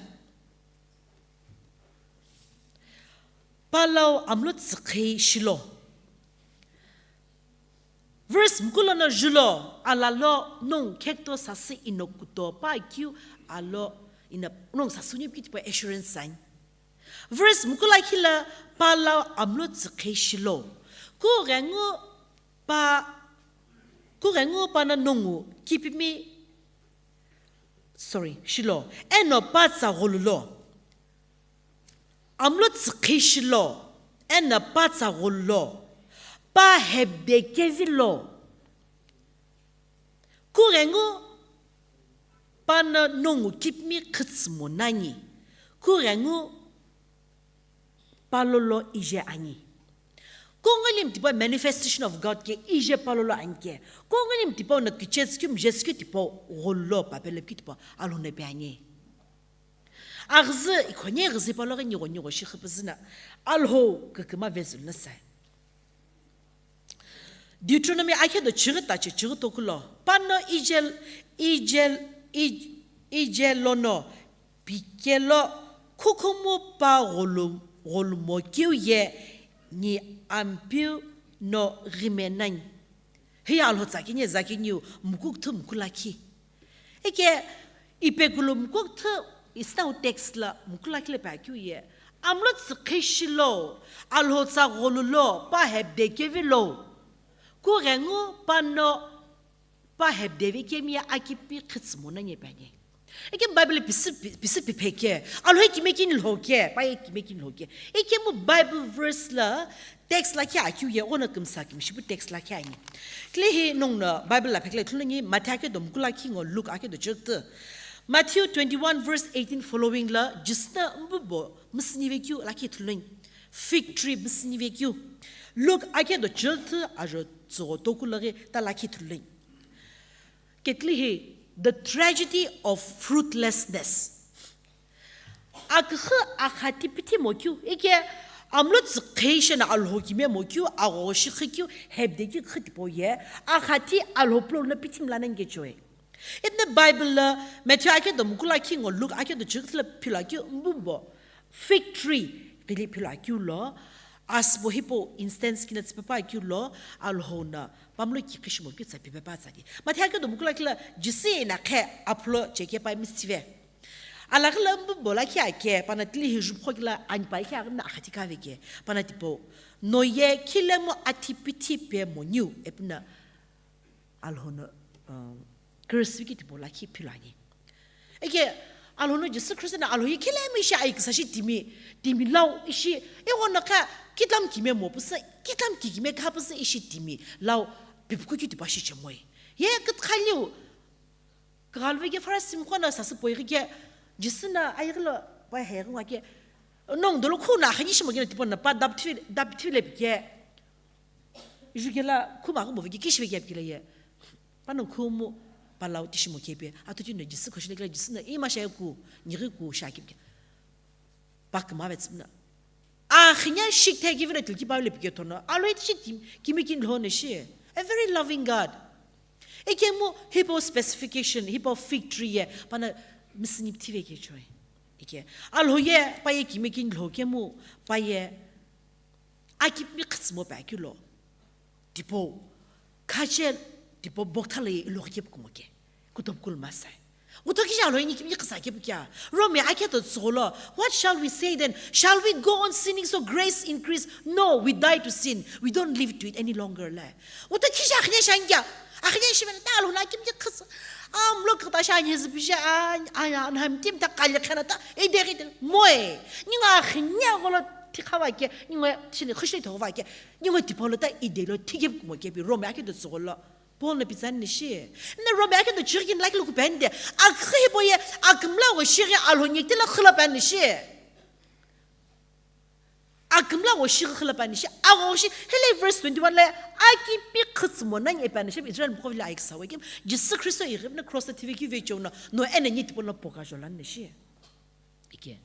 Palau amlo tsikhei shilo. Verse mkula no julo, alalo nong khekto sasi inokuto pa kiu alo ina nong sasuni kitipo assurance sign. Verse mkula kila palau amlo tsikhei shilo. Ku rengu pa, ku rengu pa na nongu kipimi, sorry, shilo. Eno pa tsa golulo. Amlo tsikhei shilo. Eno pa tsa golulo. Pa hebde kevilo. Ku rengu pa na nongu kipimi khitsimo nani. Ku rengu pa lolo ije ani. Kongoli mtipa manifestation of God ke ije pa lolo ani ke. Kongoli mtipa na kichets kyu mjes kyu tipo golo pa pele kyu tipo alhone pe ani. Agzi ikhonye gzi pa lolo nyigo nyigo shi khipizina. Alho kakima vezul na sai. Deuteronomy akhe do chighi tachi chighi tokulo. Pano ijel, ijel, ij-, ijel lono pikelo khukumu pa golu, golumo kiu ye ni ampiu no rimenani. Hiya alho tsakini zakiniu mukuk thu mkulakhi. Eke ipekulu mkuk thu isnau text la mkula kile pa kiu ye. Amlo tsikhe shilo, alho tsa golulo, pa hebde kevilo. Ku rengu pano pa hebde ve kemi akipi khitsimo na nye pa nye. Eke Bible pisi, pisi pipe ke, alho kime kin lho ke, pa ye kime kin lho ke. Eke mu Bible verse la, text la khe akiu ye, ona kimsa kimshipu text la khe ani. Kile hi nong no Bible la phekle thulungi, Matthew ake do mkula kingo, Luke ake do chirtu. Matthew twenty-one verse eighteen following la, jisna mbubo, misini ve kiu la khe thulungi. Fig tree misini ve kiu. Luke ake do chirtu, ajo tsugo toku lagi, ta la khe thulungi. Ketli hi, the tragedy of fruitlessness. Akhu akhati pithi mokyu, ike amlo tsikhe shena alho kime mokyu, agho shikhi kyu, hebde kyu khitipo ye, akhati alho plo na pithi mlana nge choe. Itna Bible la, Matthew ake do mkula kingo, Luke ake do chikla pila kyu, mbumbo, fig tree, kili pila kyu lo, asbo hipo instance kina tsipapa kyu lo, alho na, pamlo ki kishimo kyu tsa pipe pa tsaki. Matthew ake do mkula kila, jisi na khe, aplo cheke pa mistive. Alakila mbubo la kia ke, pana tili hi jupho kila anpa kia na akhati kave ke, pana tipo. No ye kilemo ati pithi pe moniu, epna alhono, um, Kristu ki tipo la ki pilani. Eke, alhono Jesu Kristu na alho ye kilemo ishi ai kisa shi timi, timi lau ishi, e ona ka, kitlam kime mo pusa, kitlam ki kime ka pusa ishi timi, lau, pipuku ki tipa shi chemoi. Ye, kat khaliu, Kaghaluveke Pharisee mkhona sasü poighi ke, Jisü na ayighi lo pa heghi ngake, nong dolo khu na khani shimo kina tipona pa dapthi, dapthi lepi ke, jukela khu ma khu moveke kishi veke apikela ye. Pa nong khu mu pa lau tishimo kepe, atu tino Jisü khoshile kela Jisü na ima shaku, nighi ku shakipke. Pakima vetsümna. Akhinya shiktheki vile tilki Bible pike tono. Alo itishi kim-, kimi kin lhone shi. A very loving God. Ekemu hipau specification, hipau fig tree ye, pana misini pthi veke choi. Ike. Alho ye, pa ye kimi kin lho kemu, pa ye, akipmi khitsmo pa kilo. Tipo, khache, tipo, bokthala ye ilo kep kumoke. Kutop kul masai. Uto kisha lo ini kimi kisa kep kya. Rome ake to tsolo. What shall we say then? Shall we go on sinning so grace increase? No, we die to sin. We don't live to it any longer le. Uto kisha akhne shangya. Akhne shimena ta lo na kimi kisa. Am lo kata sha ni zibisha an an an ham tim ta kali khana ta. E deri moe. Ninga akhne golo tikhawa ke. Ninga shini khushi to wa ke. Ninga tipolo ta idelo tikip kumoke bi Rome ake to tsolo. Paul na pitsani nishi. Na Rome ake no chirkin like luku pende. Akhi boye akmla wo shiri alho nyekte la khula pan nishi. Akmla wo shiri khula pan nishi. Awo shi hele verse twenty-one le aki pi khitsmo nang e pan nishi Israel mkhovile ai ksawe kim. Jesu Christo i ribna cross la T V ki ve chona. No ene nyit pona poka jolan nishi. Ike.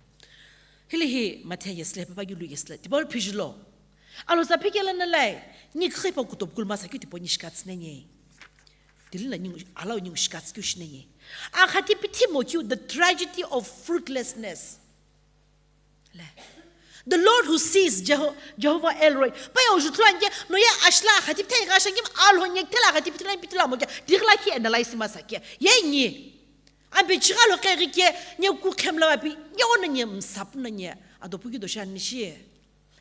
Hili hi Matthew yesle, papa yu lu yesle. Tipau phijilo. Alhou za phikela na lai, ni khipau kutopu kulu masa keu tipau ni shikatsü nanye. Tili na ningu, alau ningu shikatsü keu shi nanye. Akhati pithimo keu, the tragedy of fruitlessness. Le. The Lord who sees, Jeho-, Jehovah El Roi. Paya uju thulani ke, no ye ashla akhati pithai ga shangi, Alhou nyek thela akhati pithila pithila mo ke, tigla ki analyze masa ke. Ye ni. Ambe chiga lo ke ri ke, nye ku khem la pi, nye ona nye msap na nye, adopu ki do shan ni shi.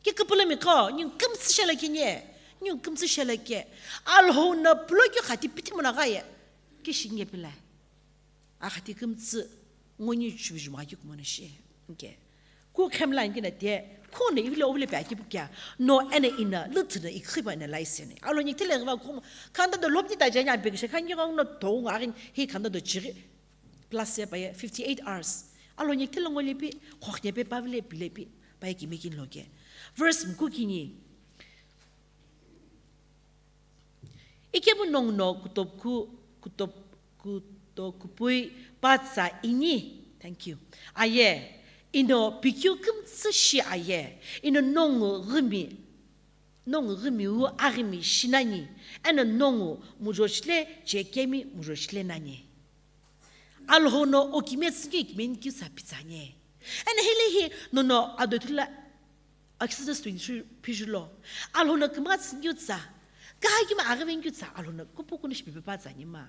Ke kapala mi ko, nye kumtsi shala ke nye, nye kumtsi shala ke. Alhou na pulo ke khati pithimo na ga ye. Ke shi nye pila. Akhati kumtsi, ngoni chuju ma ki kumana shi. Ke. Ku khem la ngina te, ku ne ivile ovile pa ki bukya. No ene ina, lutu na ikhiba ina license. Alhou ni tele va ku, kanda do lobdi ta janya be ke she kan ye no to ngarin, hi kanda do chiri. Plus ya pa ye fifty-eight hours. Alhou ni tele ngoli pi, khokne pe pavle pile pi, pa ye ki mekin lo ke. Verse mku kini. Ikemu nongu no kutopku, kutop-, kutokupui patsa ini. Thank you. Aye, ino pikyu kumtsu shi aye, ino nongu gumi, nongu gumi u agimi shinani, eno nongu mujoshile chekemi mujoshile nani. Alhou no okime tsingi kimen kyu sa pitsanye. Eno hili hi nono adotula Exodus twenty-three phiju lo. Alhou no kima tsingyu tsa. Kaha kima aghi vengyu tsa. Alhou no kupu kunish pipe pa tsa nima.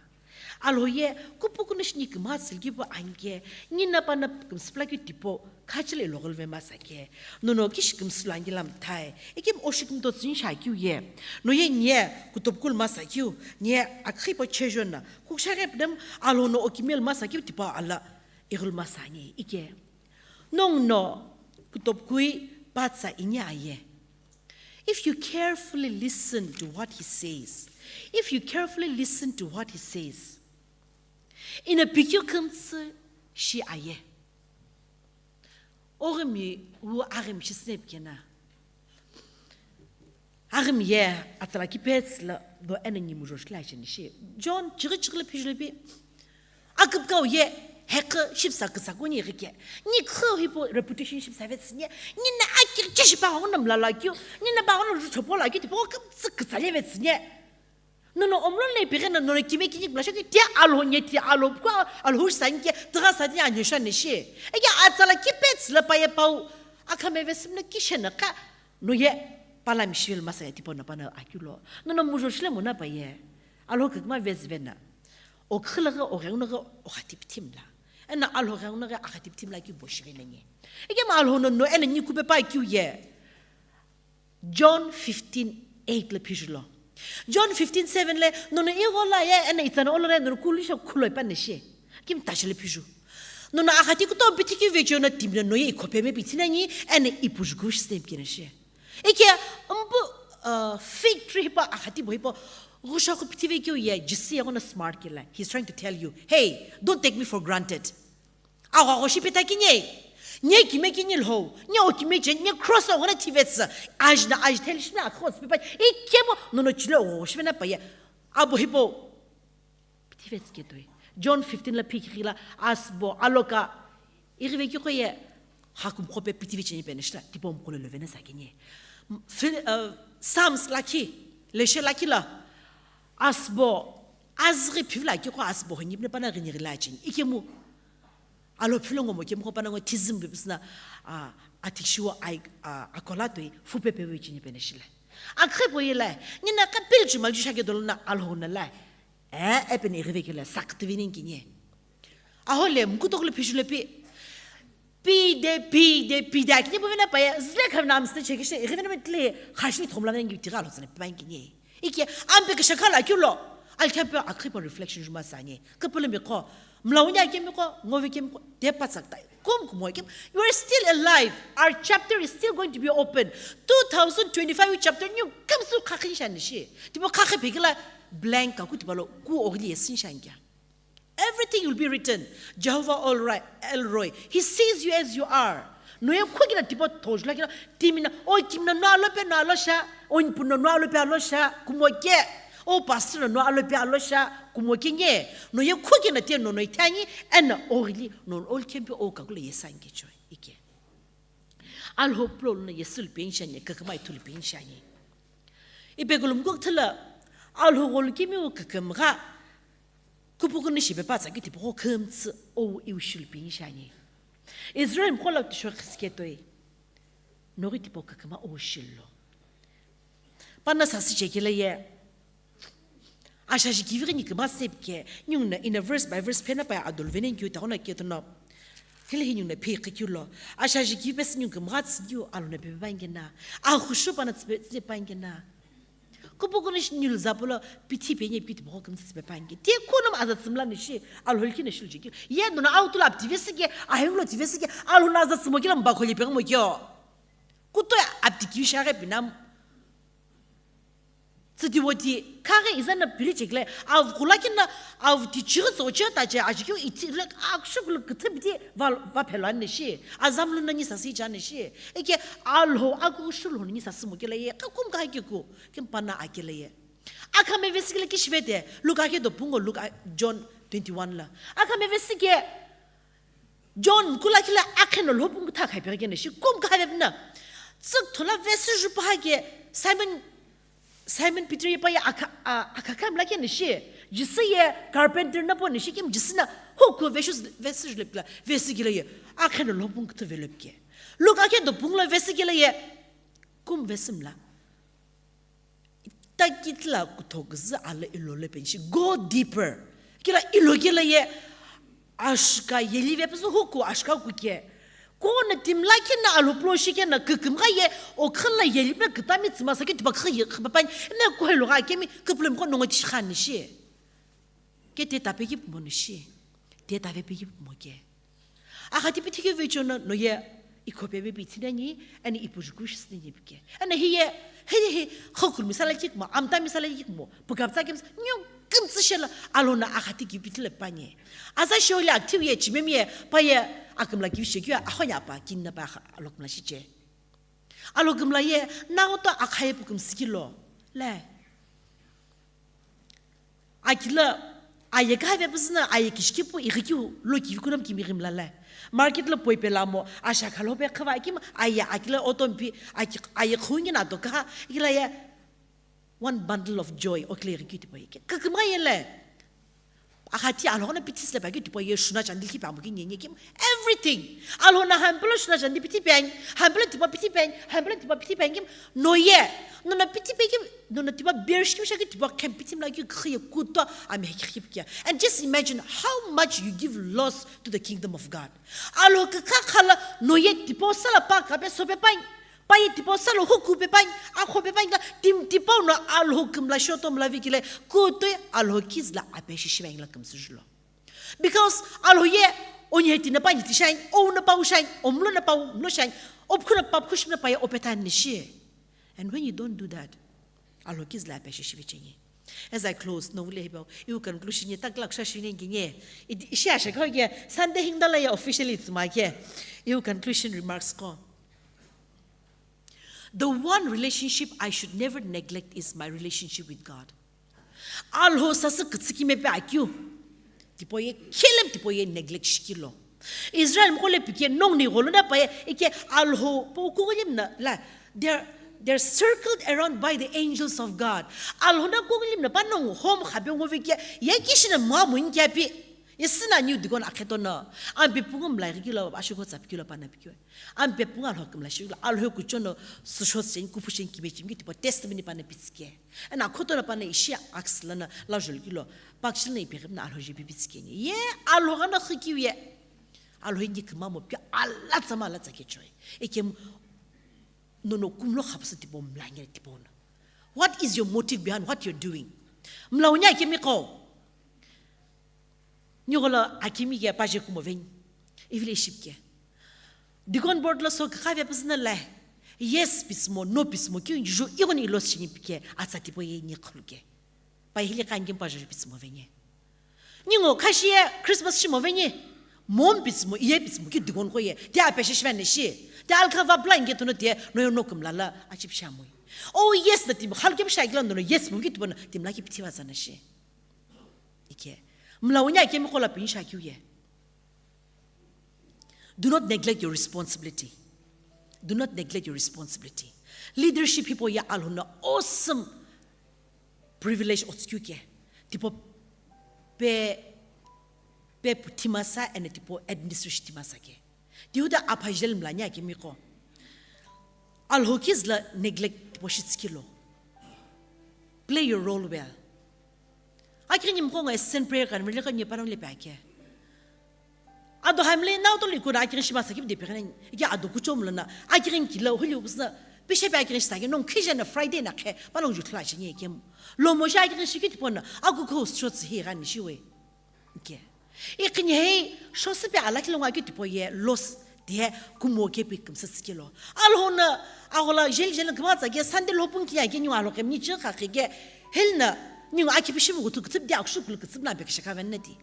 Alhou ye kupu kunish ni kima tsilgi bu anke. Ni na pa na kumsipla kyu tipo. Kachile logol ve masa ke. No no kish kumsipla anke lam thai. Ikim oshik mto tsin sha kyu ye. No ye nye kutopkul masa kyu. Nye akhi po chejo na. Kuksha rep dem alhou no okimel masa kyu tipo ala. Igul masa ni. Ike. Nong no kutopkui patsa ini aye. If you carefully listen to what he says, if you carefully listen to what he says, ina pikyu kumtsu shi aye. Ogimi u agimi shi snep kena. Agimi ye atsala kipets la do ena ngimu josh la sheni shi. John chighi chighi la phijule bi. Akipkau ye hekhe shipsa kisa kuni rike. Ni kho hipo reputation shipsa vetsi nye. Ni na akir chishi pa hong nam la la kyu. Ni na ba hong ju chopo la kyu tipo kisa kisa le vetsi nye. Nono omlo le pighe na nono kime kini bla shaki tia alhou nye tia alhou kwa alhou sanke tiga sa tia anyo shan shi. Ege atsala kipets la pa ye pau. Akame vesim na kishen ka. No ye pala mishil masa ya tipo na pa na akyu lo. Nono mujo shile mo na pa ye. Alhou kikma vez vena. O khilagha o ghengnagha o khatip timla. Ena alhou ghengnagha a khatip timla ki boshire nenye. Ege ma alhou no no ena ni kupe pa kyu ye. John fifteen eight le phiju lo. John fifteen seven le nono igho la ye ena itsana olo le nono kulisha khulo ipa neshe. Kim tashi le phiju. Nono akhati kuto bitiki vecho na timna no ye ikhope me bitina ni ena ipuju kush stem kine she. Ike mbu uh, fig tree hipa akhati bo hipo. Gusha ku pitivi kyo ye jisi ya gona smart kila. He's trying to tell you, hey, don't take me for granted. Agho agho shipeta kinye. Nye kime kinye lho. Nye o kime chen, nye cross o gona tivets. Aj na aj tel shime a cross pipa. Ikemo nono chile o shime na paye. Abo hipo. Tivets ketoi. John fifteen la phikhi la asbo aloka. Irive ki koye. Hakum khope pitivi chen penishla. Tipo mkolo lovena sa kinye. Phil-, uh, Psalms laki. Leshe laki la. Asbo. Azghi phivila ki ko asbo honyip ne pana riniri la chen. Ikemu. Alo philo ngo mo kemu ko pana ngo tizim bibisna, a, atishiwa ai, a, akola toi fupe pe we chini pene shile. Akhe po yela, ni na ka pil chu mal chu shake dolna alho na la. Eh, e pene rive kila saktivinin kinye. Aho le mkutok le phishule pi. Pi de, pi de, pi de, kinye po vena pa ya, zle khav nam ste chekishe, rive na metle, khashli thomla ngi tira lo tsene pa kinye. Ike, ampe ke shakala kyulo. Al kya pe akhi pa reflection juma sanye. Kapala mi ko, mlaunya ke mi ko, ngove ke mi ko, de pa tsakta. Kum kumo ke, you are still alive. Our chapter is still going to be open. Two thousand twenty-five chapter new kamsu khakhin shan shi. Tipo khakhe pekila blank ka ku tipo lo, ku ogli yesin shan kya. Everything will be written. Jehovah El Roi, El Roi. He sees you as you are. No ye khukina tipo tojla kina, timina, o kimna no alo pe no alo sha, o nipuna no alo pe alo sha, kumo ke, o pastor no alo pe alo sha, kumo ke nye. No ye khukina te no no itani, ena ogli, no all can be o kakule yesan ke choi. Ike. Alhou pulo lono Yesu lupeni shiani, kükümgha ithulu peni shiani. Ipe kulumkukthu lo, Alhou gholo kimiu kükümgha, kupuku nishi pepa tsakeu tipaqo kümtsü ou iu shilu peni shiani. Israel mqo lo tishokhi siketoi, noghi tipaqo kükümgha ou shilo. Pana sasü chekela ye. Ashaji kivi ghi nikümgha sepike, ningu no in a verse by verse phena pa adolvenen kiu taghona ketuno. Hile hi ningu no phei qhikeu lo. Ashaji kivi pesü ningu kümgha tsükiu Alhou no pepe pangena. Akhushu pana tsüpe, tsüpe pangena. Kupuku nishi nilu zapolo pithi penye piti boko kümtsü tsüpe pange. Te kuno ma aza tsümla nishi, Alhou likhi nishi lujikiu. Ye nuna autu la apti vesike, ahengu lo ti vesike, Alhou no aza tsümo kila mba kholi pengmo kio. Kuto apti kiu share pinam. Tsüti woti, kaghe izana pili chekle, av kula kina, av ti chighi tso che ta che, aji kiu iti le, akshu kulu kuthu biti va, va phelo ane shi. Azam lu nani sasi cha ne shi. Eke Alhou aku shulu nani sasi mo kele ye, kakum ka ke ku, kim pana akele ye. Akhame vesikile kishvete, Luka ke do pungo, Luka, John twenty-one la. Akhame vesike, John kula kila akheno lhopung kutha khai pegene shi kum khai bepna. Tsük thola vesi jupa ke Simon, Simon Peter ye pa ye akha, a, akha kam la kene shi. Jisi ye carpenter na po ne shi kim jisi na huku vesi, vesi jule pila, vesi gila ye. Akheno lhopung kutha velop ke. Luka ke do pungla vesi gila ye. Kum vesim la. Takitla kutho kuzü ala ilo le penshi. Go deeper. Kila ilo kila ye ashka yelive pesu huku ashka kuke. Ko na timla kina alo plo shi kena kükümgha ye o khla yelive kütami tsima sa ke tipa khla ye khapapani. Ne ko helo ga kemi küplem ko nongo tishkhani shi. Ke te tape ki pumo nishi. Te tape pi ki pumo ke. Akhati pithi ke vecho no, no ye ikhope be pithi nani, ani ipujuku shisni ye pike. Ani hi ye, hi hi, khokul misala kik mo, amta misala kik mo, pukaptsa kim, nyo kim tsishela, Alhou no akhati ki pithi le panye. Aza shole active ye, chimemi ye, pa ye, akümla ki shekyo, akhonya pa, kinna pa, alok mla shiche. Alhou kümla ye, na oto akhaye pukum sikilo. Le. Akila, aye ka ve püzüna, aye kishkipu, ighikiu, lo kivi kunam kimi ghimla le. Market lo poi pela mo, asha khalo pe khava kim, aye akila otompi, aki, aye khungi na doka, ikila ye, one bundle of joy, okile ighikiu tipo ye. Kükümgha ye le. Akhati Alhou no pithi sile pa ki tipo ye shuna chandi ki pa mo ki nyenye kim. Everything. Alhou no hampelo shuna chandi pithi peng, hampelo tipo pithi peng, hampelo tipo pithi peng kim. No ye. No na pithi peng kim. No na tipo bear shi kim shaki tipo kem pithi mla ki khye kuto ami ki ki kia. And just imagine how much you give loss to the kingdom of God. Alhou ka kha khala no ye tipo sala pa ka pe so pe peng. Pa ye tipo salo huku pe peng, akho pe peng la tim tipo no Alhou kümla shoto mla vikile, kuto Alhou kizla ape shi shi peng la kümsü julo. Because Alhou ye, onye tina pa yiti shine, o na pa u shine, o mlo na pa u mlo shine, o pkhu na pa pkhu shine pa ye o petan ni shi. And when you don't do that, Alhou kizla ape shi shi vicheni. As I close, no vule hibau, iu conclusion ye takla ksha shi ngi nge. Ishi asha kho ye, Sunday hingdala ye officially it's my ke. Iu conclusion remarks ko. The one relationship I should never neglect is my relationship with God. Alhou sasü kütsükime pe akyu. Tipo ye khelem tipo ye neglect shikilo. Israel mkole pike nong ni golo na pa ye ike Alhou po kugulim na la. They're, they're circled around by the angels of God. Alhou na kugulim na pa nong home khabe ngovi ke ye kishina mwa muin ke api. Ye sina new digon akheto na. Ampe pungum lai kilo ashuko tsap kilo pa na pikyo. Ampe punga Alhou kümla shikula, Alhou kuchono susho sen, kupu sen, kime chimki tipo testimony pana pitsike. Ena khoto na pana ishi aks lana la jol kilo, pakshil na iperim na Alhou je pipitsike ni. Ye Alhou gana khikiu ye. Alhou ingi kima mo pia ala tsama ala tsake choi. Ekem nono kumlo khapsa tipo mlangere tipo no. What is your motive behind what you're doing? Mlaunya kemi ko. Nigolo akimi ke paje kumo veni. Ivile shipke. Deacon board lo so kha ve psna le. Yes pismo, no pismo, ki ju igoni ilos shini pike, atsa tipo ye ni khuluke. Pa hili kan gim paje pismo veni. Ningo khashi ye Christmas shimo veni. Mom pismo, iye pismo, ki deacon ko ye. Te ape shish veni shi. Te alkha va plan ke tuno te, no yo no kumlala, achip shamui. Oh yes, the team. Halke shagila no yes mo ki tuno, team la ki piti va zana shi. Ike. Mlaunya ke mikola pinsha kiu ye. Do not neglect your responsibility. Do not neglect your responsibility. Leadership hipau ye Alhou no awesome privilege otsükeu ke. Tipau pe, pe puthi masa and tipau administration thi masa ke. Tihuda apha jel mlanya kemiqo. Alhou kizla neglect tipau shitsükelo. Play your role well. Akighini mqo ngo assistant prayer kan mele kan ye parang le pa ke. Ado hamle nau to likuna akighini shima sakip de pekene. Ike ado kuchom lana akighini kilo huli usna. Pishe pa akighini shita ke nong khijana Friday na khe pa nong jutla chinye kem. Lo mo sha akighini shikit pona aku ko shot hi ran shiwe. Ke. Iqini hei shosipe alakhi lo ngakeu tipau ye loss tiye kumo kepi kümsü tsikelo. Alhou no aghola jel jel kümtsa ke Sunday lo pun kiya ke nyu alhou kemni chi kha ke hel na nyu akipi shimu kutu kütüp de akshu kul kütüp na be kishaka ven na ti.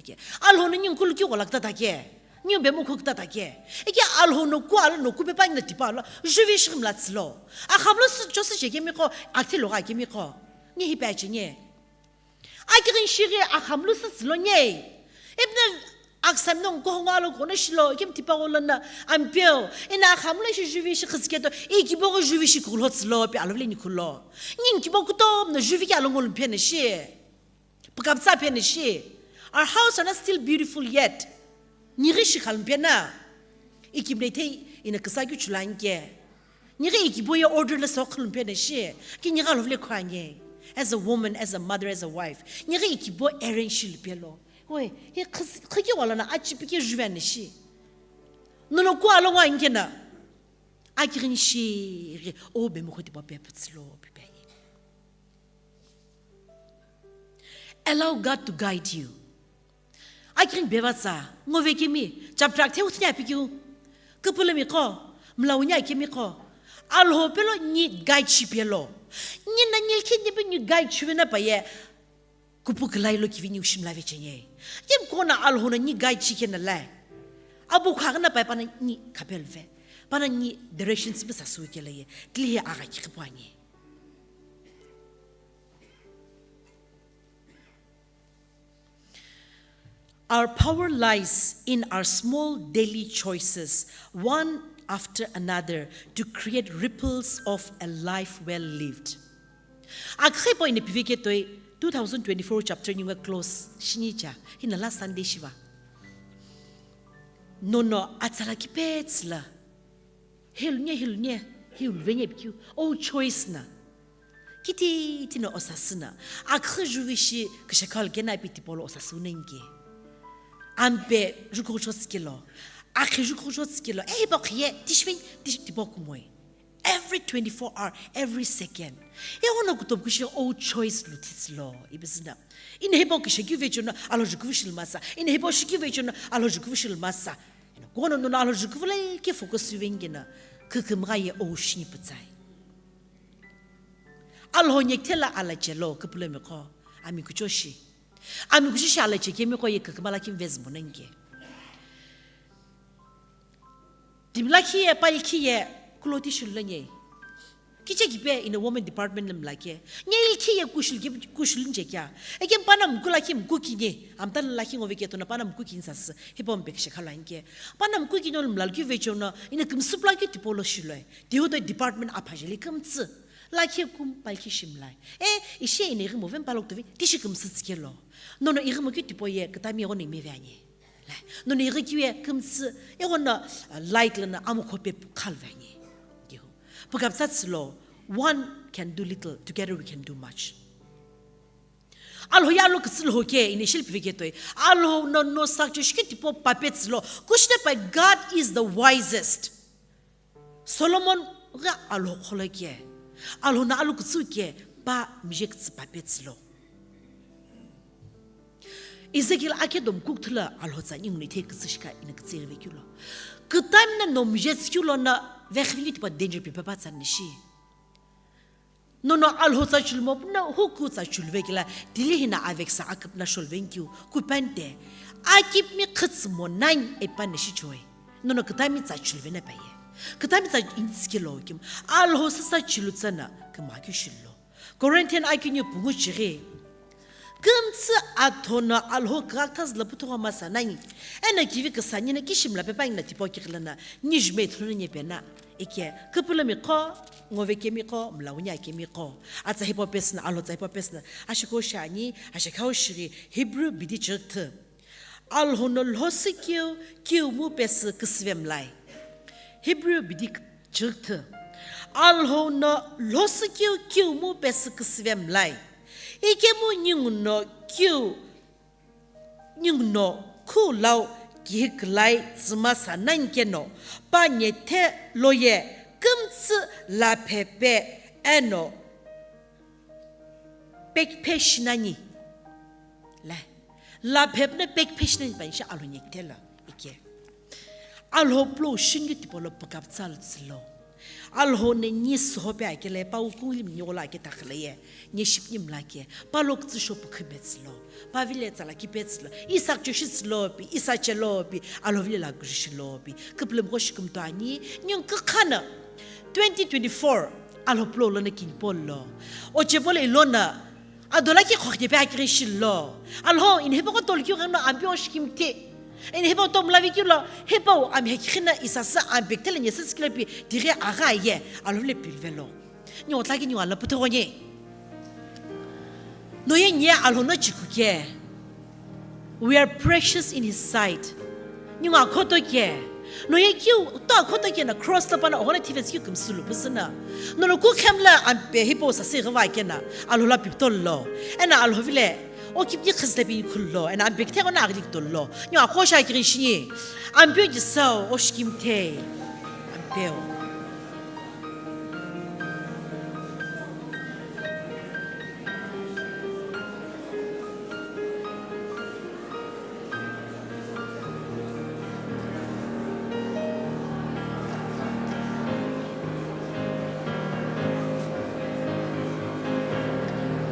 Ke. Alhou no nyu kul ki ghola kta ta ke. Nyu be mu khu kta ta ke. Ike Alhou no ku alo no ku be pa na tipa lo. Juvi shim la tsilo. Akhamlo su chosi je kemiqo akthi lo ga kemiqo. Ni hi pa chinye. Akighini shighi akhamlu sütsülo nyei. Ipna aksam nong kohongo alo kono shilo, kim tipa golo na ampeu. Ina akhamlu shi juvi shi khizketo, i kibo juvi shi kulo tsülo, pi alo vle ni kulo. Nyin kibo kutom no juvi ki alo ngol pene shi. Pukapsa pene shi. Our house are not still beautiful yet. Nighi shi khalmpe na. Ikimle thei ina kisa kyu chulanke. Nighi ikibo ye order le so khalmpe na shi. Ki nigha lo vle khwanye. As a woman, as a mother, as a wife. Nighi ikibo arrange shi lpelo. Oi, he khis-, khiki wala na achi pike juve na shi. Nono kwa lo wa inke na. Akighini shi ghi o be mo khoti pa pe putslo pe pe. Allow God to guide you. Akighini bevatsa, ngo vekemi, chapter akthe uthini apikeu. Kupulumi qo, mlauni akemi qo. Alhou pelo ni guide shi pelo. Ni na ni lkhi ni pe ni guide shi vena paye. Kupu kulai lo kivi ni ushimla vechenye. Yem kona Alhou na ni guide shi kena lai. Abu khagna paye pana ni kapel ve. Pana ni direction sibi sasu kele ye. Tili he aga ki kipwanye. Our power lies in our small daily choices, one after another, to create ripples of a life well lived. Akhipo in pivike toi two thousand twenty-four chapter ninga close shinicha, hina last Sunday shiva. Nono atsala kipetsla. Hilunia, hilunia, hiluvenye bikyu. O choice na. Kiti tino osasuna. Akhi juvishi kishakal kena pi tipolo osasunenge. Ampe jukucho tsikelo. Akhi jukucho tsikelo. Eh, ba khiye, tishvin, tish tipo kumoi. Every twenty-four hour, every second. E ono kutob kushi o choice lutitslo. Ibisina. Ina hebo kishakyu vechona, alo jukuvishi lumasa. Ina hebo shikyu vechona, alo jukuvishi lumasa. Kono nono alo jukuvulai ke focus suvengena, kükümgha ye o shini putsai. Alhou nyekthela ala chelo, kupulumi qo, ami kuchoshi. Ami kuchoshi ala chekemi qo ye kükümala kim vezmonenge. Timlakhi ye, palkhi ye, kuloti shullenye. Kiche kipe in a women department le mlake. Nye ilkhi ye kushul ki, kushul nje kya. Eke pana mkula ki mkuki nye. Amta lakhi ngove ke tona pana mkuki nsas. Hipo mpe kishe khala nke. Pana mkuki nyo mlal ki vecho no. Ina kimsupla ki tipolo shiloi. Tihudo department apajeli kimtsi. Lakhi kum palki shimlai. E, ishe ina iri moven palok tuvi. Tishi kimsitsi kelo. Nono iri mo ki tipo ye. Kitami ye gone meve anye. Nono ighi kiwe kümtsü, eghono, uh, light lana amukho pe khalvani. Kihu. Pukapsa tsilo, one can do little, together we can do much. Alhou ya lo kutsi lho ke, initial pivike toi. Alhou no, no sakcho shike tipo pape tsilo. Kushne pa God is the wisest. Solomon gha Alhou kholo ke, Alhou na alu kutsu ke, pa mije kutsu pa petsilo. Ezekiel ake dom kuk thula Alhou tsa ningu ni the kutsu shika ina kutsu eve kyulo. Kutam na no mije tskyulo na vekhvili tipa danger pe pa tsa nishi. Nono Alhou tsa chulmo puna huku tsa chulve kila tili hina aveksa akipna sholvenkyu kupente. Akipmi khitsmo nine epa nishi choi. Nono kitami tsa chulve na paye. Kitami tsa intsike lo kim. Alhou sasa chulu tsana kima kyu shillo. Corinthian akyu nyu pungu chiri. Kümtsü atho no Alhou küghakütha zülo puthugho masa nani. Eno kivi küsa nino kishi mla pepa nino tipau kighila no, nijumei thulu no nyepena. Ike, küpülümi qo, ngove kemi qo, mla wunya kemi qo. Atsa hipau pesü no, Alhou tsa hipau pesü no, ashiko shani, ashikhau shiri, Hebrew bidi chirikthü. Alhou no lhosi keu, keu mu pesü küsüve mlai. Hebrew bidi chirikthü. Alhou no lhosi keu, keu mu pesü küsüve mlai. Ikemu ningu no keu, ningu no khu lau kihikülai tsü masa nani keno, pa nyethe loye kümtsü laphepe eno pekiphe shinani. Le, laphepe no pekiphe shinani pani shi Alhou nyethe lo ike. Alhou plo shingi tipau lo pükapütsa lo tsülo. Alhou no ni sohope akele pa ukungli mi nyola ake takhile ye. Ni shipni mla ke. Pa lo kütsü sho pükhibe tsülo. Pa vile tsala kipe tsülo. Isa kchoshi tsülo pi, isa chelo pi, Alhou vile la gri shilo pi. Küpülümi qo shikümto ani, ni kükha no. Twenty twenty-four, Alhou plo lo no kinipolo. Oche polo ilo no, adola ki khokhe pe akiri shilo. Alhou, ini hipau qo tolkeu gheno ampi oshikimthi. Ini hipau tomlavi kilo, hipau ami hekhina isasü ampi kithele nyesü sikile pi, tighi agha ye, Alhou le pilvelo. Ni otla ki ni wala puthugho ni. No ye ni Alhou no chikuke. We are precious in his sight. Ningu akhoto ke. No ye kiu to akhoto ke na cross lo pana ohona thivesi kiu kümsü lu püsü na. Nono kukhemla ampe hipau sasü ghiva ke na. Alhou la piptol lo. Ena Alhou vile. O kipni khizle pin khullo. Ena ampe kithego na aglik tollo. Ningu akho sha kirin shini. Ampeu Jisau, oshikimthi. Ampeu.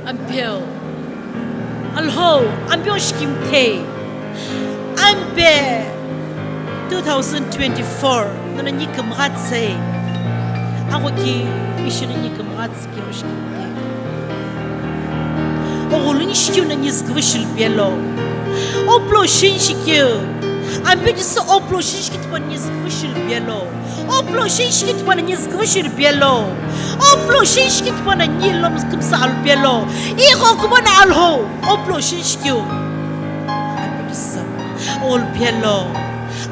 Ampeu. Alhou, ampeu oshikimthi. Ampe two thousand twenty-four. Nono ni kümghatsei. Ako ki mishiri ni kümghatsei. Oghuluni shikeu na nizküvü shilpelo. Oplo shin shikeu. Ampeu Jisau oplo shin shikeu tipau na nizküvü shilpelo. Oplo shin shikeu tipau na nizküvü shilpelo. Oplo shin shikeu tipau na nilo kümsa alpelo. Igho kubo na Alhou. Oplo shin shikeu. Ampeu Jisau. Olpelo.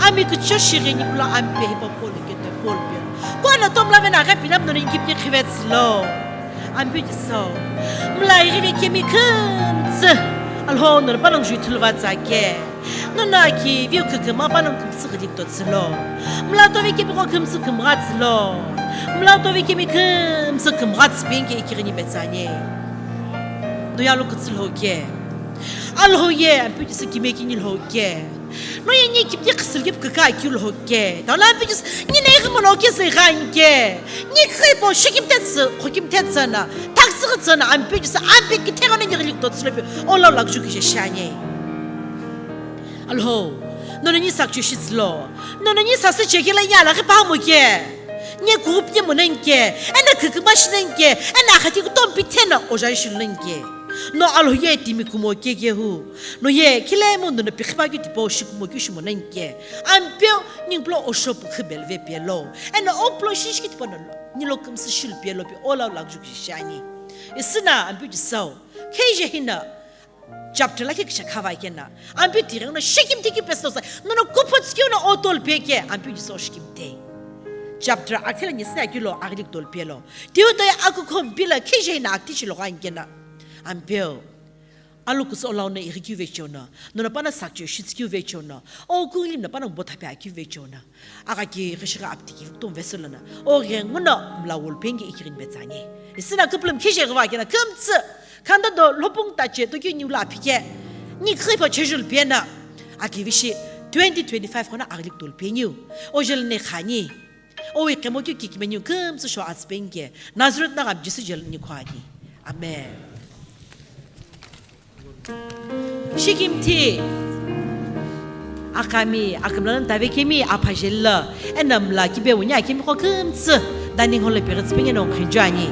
Ami kücho shighi ni pula ampe hipau polo kete polpelo. Kuana tomla vena ghe pinam no ni kipni khivetslo. Ampeu Jisau. Mla ighive kemi kümtsü. Alhou nono panongu ju ithulu vatsa ke. Nono aki view küküma panongu kümtsü ghili kutotsülo. Mla tove kemi qo kümtsü kümghatsülo. Mla tove kemi kümtsü kümghatsü penge ikighini metsane. No ye Alhou kütsü lho ke. Alhou ye, ampeu Jisau kime kini lho ke. No ye ni kipni khasül kip kükha akeu lho ke. Tala ampeu Jisau, ni nei ghimo lo ke se ghan ke. Ni khripo shikim tetsü, khokim tetsü na, taksü tsü na, ampeu Jisau, ampeu kithego na ni ghili kutotsülo pi, ola ola kuju kije shanye. Alhou, nono ni sakchu shitslo, nono ni sasü chekela ya la khipa mo ke. Ni kup ni mo nen ke, ena küküma shi nen ke, ena khati kutom pithena oja shi nen ke. No Alhou ye timi kumo ke ke hu. No ye, khile mo nono pikhipa keu tipau shikumo keu shimo nen ke. Ampeu, ningplo osho pukhu belve pelo. Eno oplo shishi keu tipau no, nilo kümsü shilpelo pi ola ola kuju kije shani. Isina, ampeu Jisau. Keije hina. Chapter lakhi kisha khava kena. Ampeu tireng no shikim tiki pesto sa. Nono kuphu tsikeu no otol peke. Ampeu Jisau shikim te. Chapter akthela nisina kilo aglik tol pelo. Tiu to ya aku khom pila keije hina akti shilo ghan kena. Ampeu. Alu kuso olau no ighi keu vecheo no, nono pana sakcheu shitsu keu vecheo no, o kunglim no pana botha pe akeu vecheo no. Aga ki ghishigha apti ki vutum veselo no, o ghenguno mla wolpenge ikirin betsani. Isina küpülümi khije ghiva kena kümtsü, khanda do lhopung tache to keu niu la phike, ni khripo chejul pena, aki vishi twenty twenty-five khona aglik tol peniu, o jel ne khani. Owi kemo keu kikimeniu kümtsü sho atsüpengike. Nazareth nagha Jisü jel nikhoani. Amen. Shikimthi. Akami, akümla tavekemi, aphajello. Enamla kibe unya kemi ko kümtsü. Dining hall pegitsüpenge no khenjuani.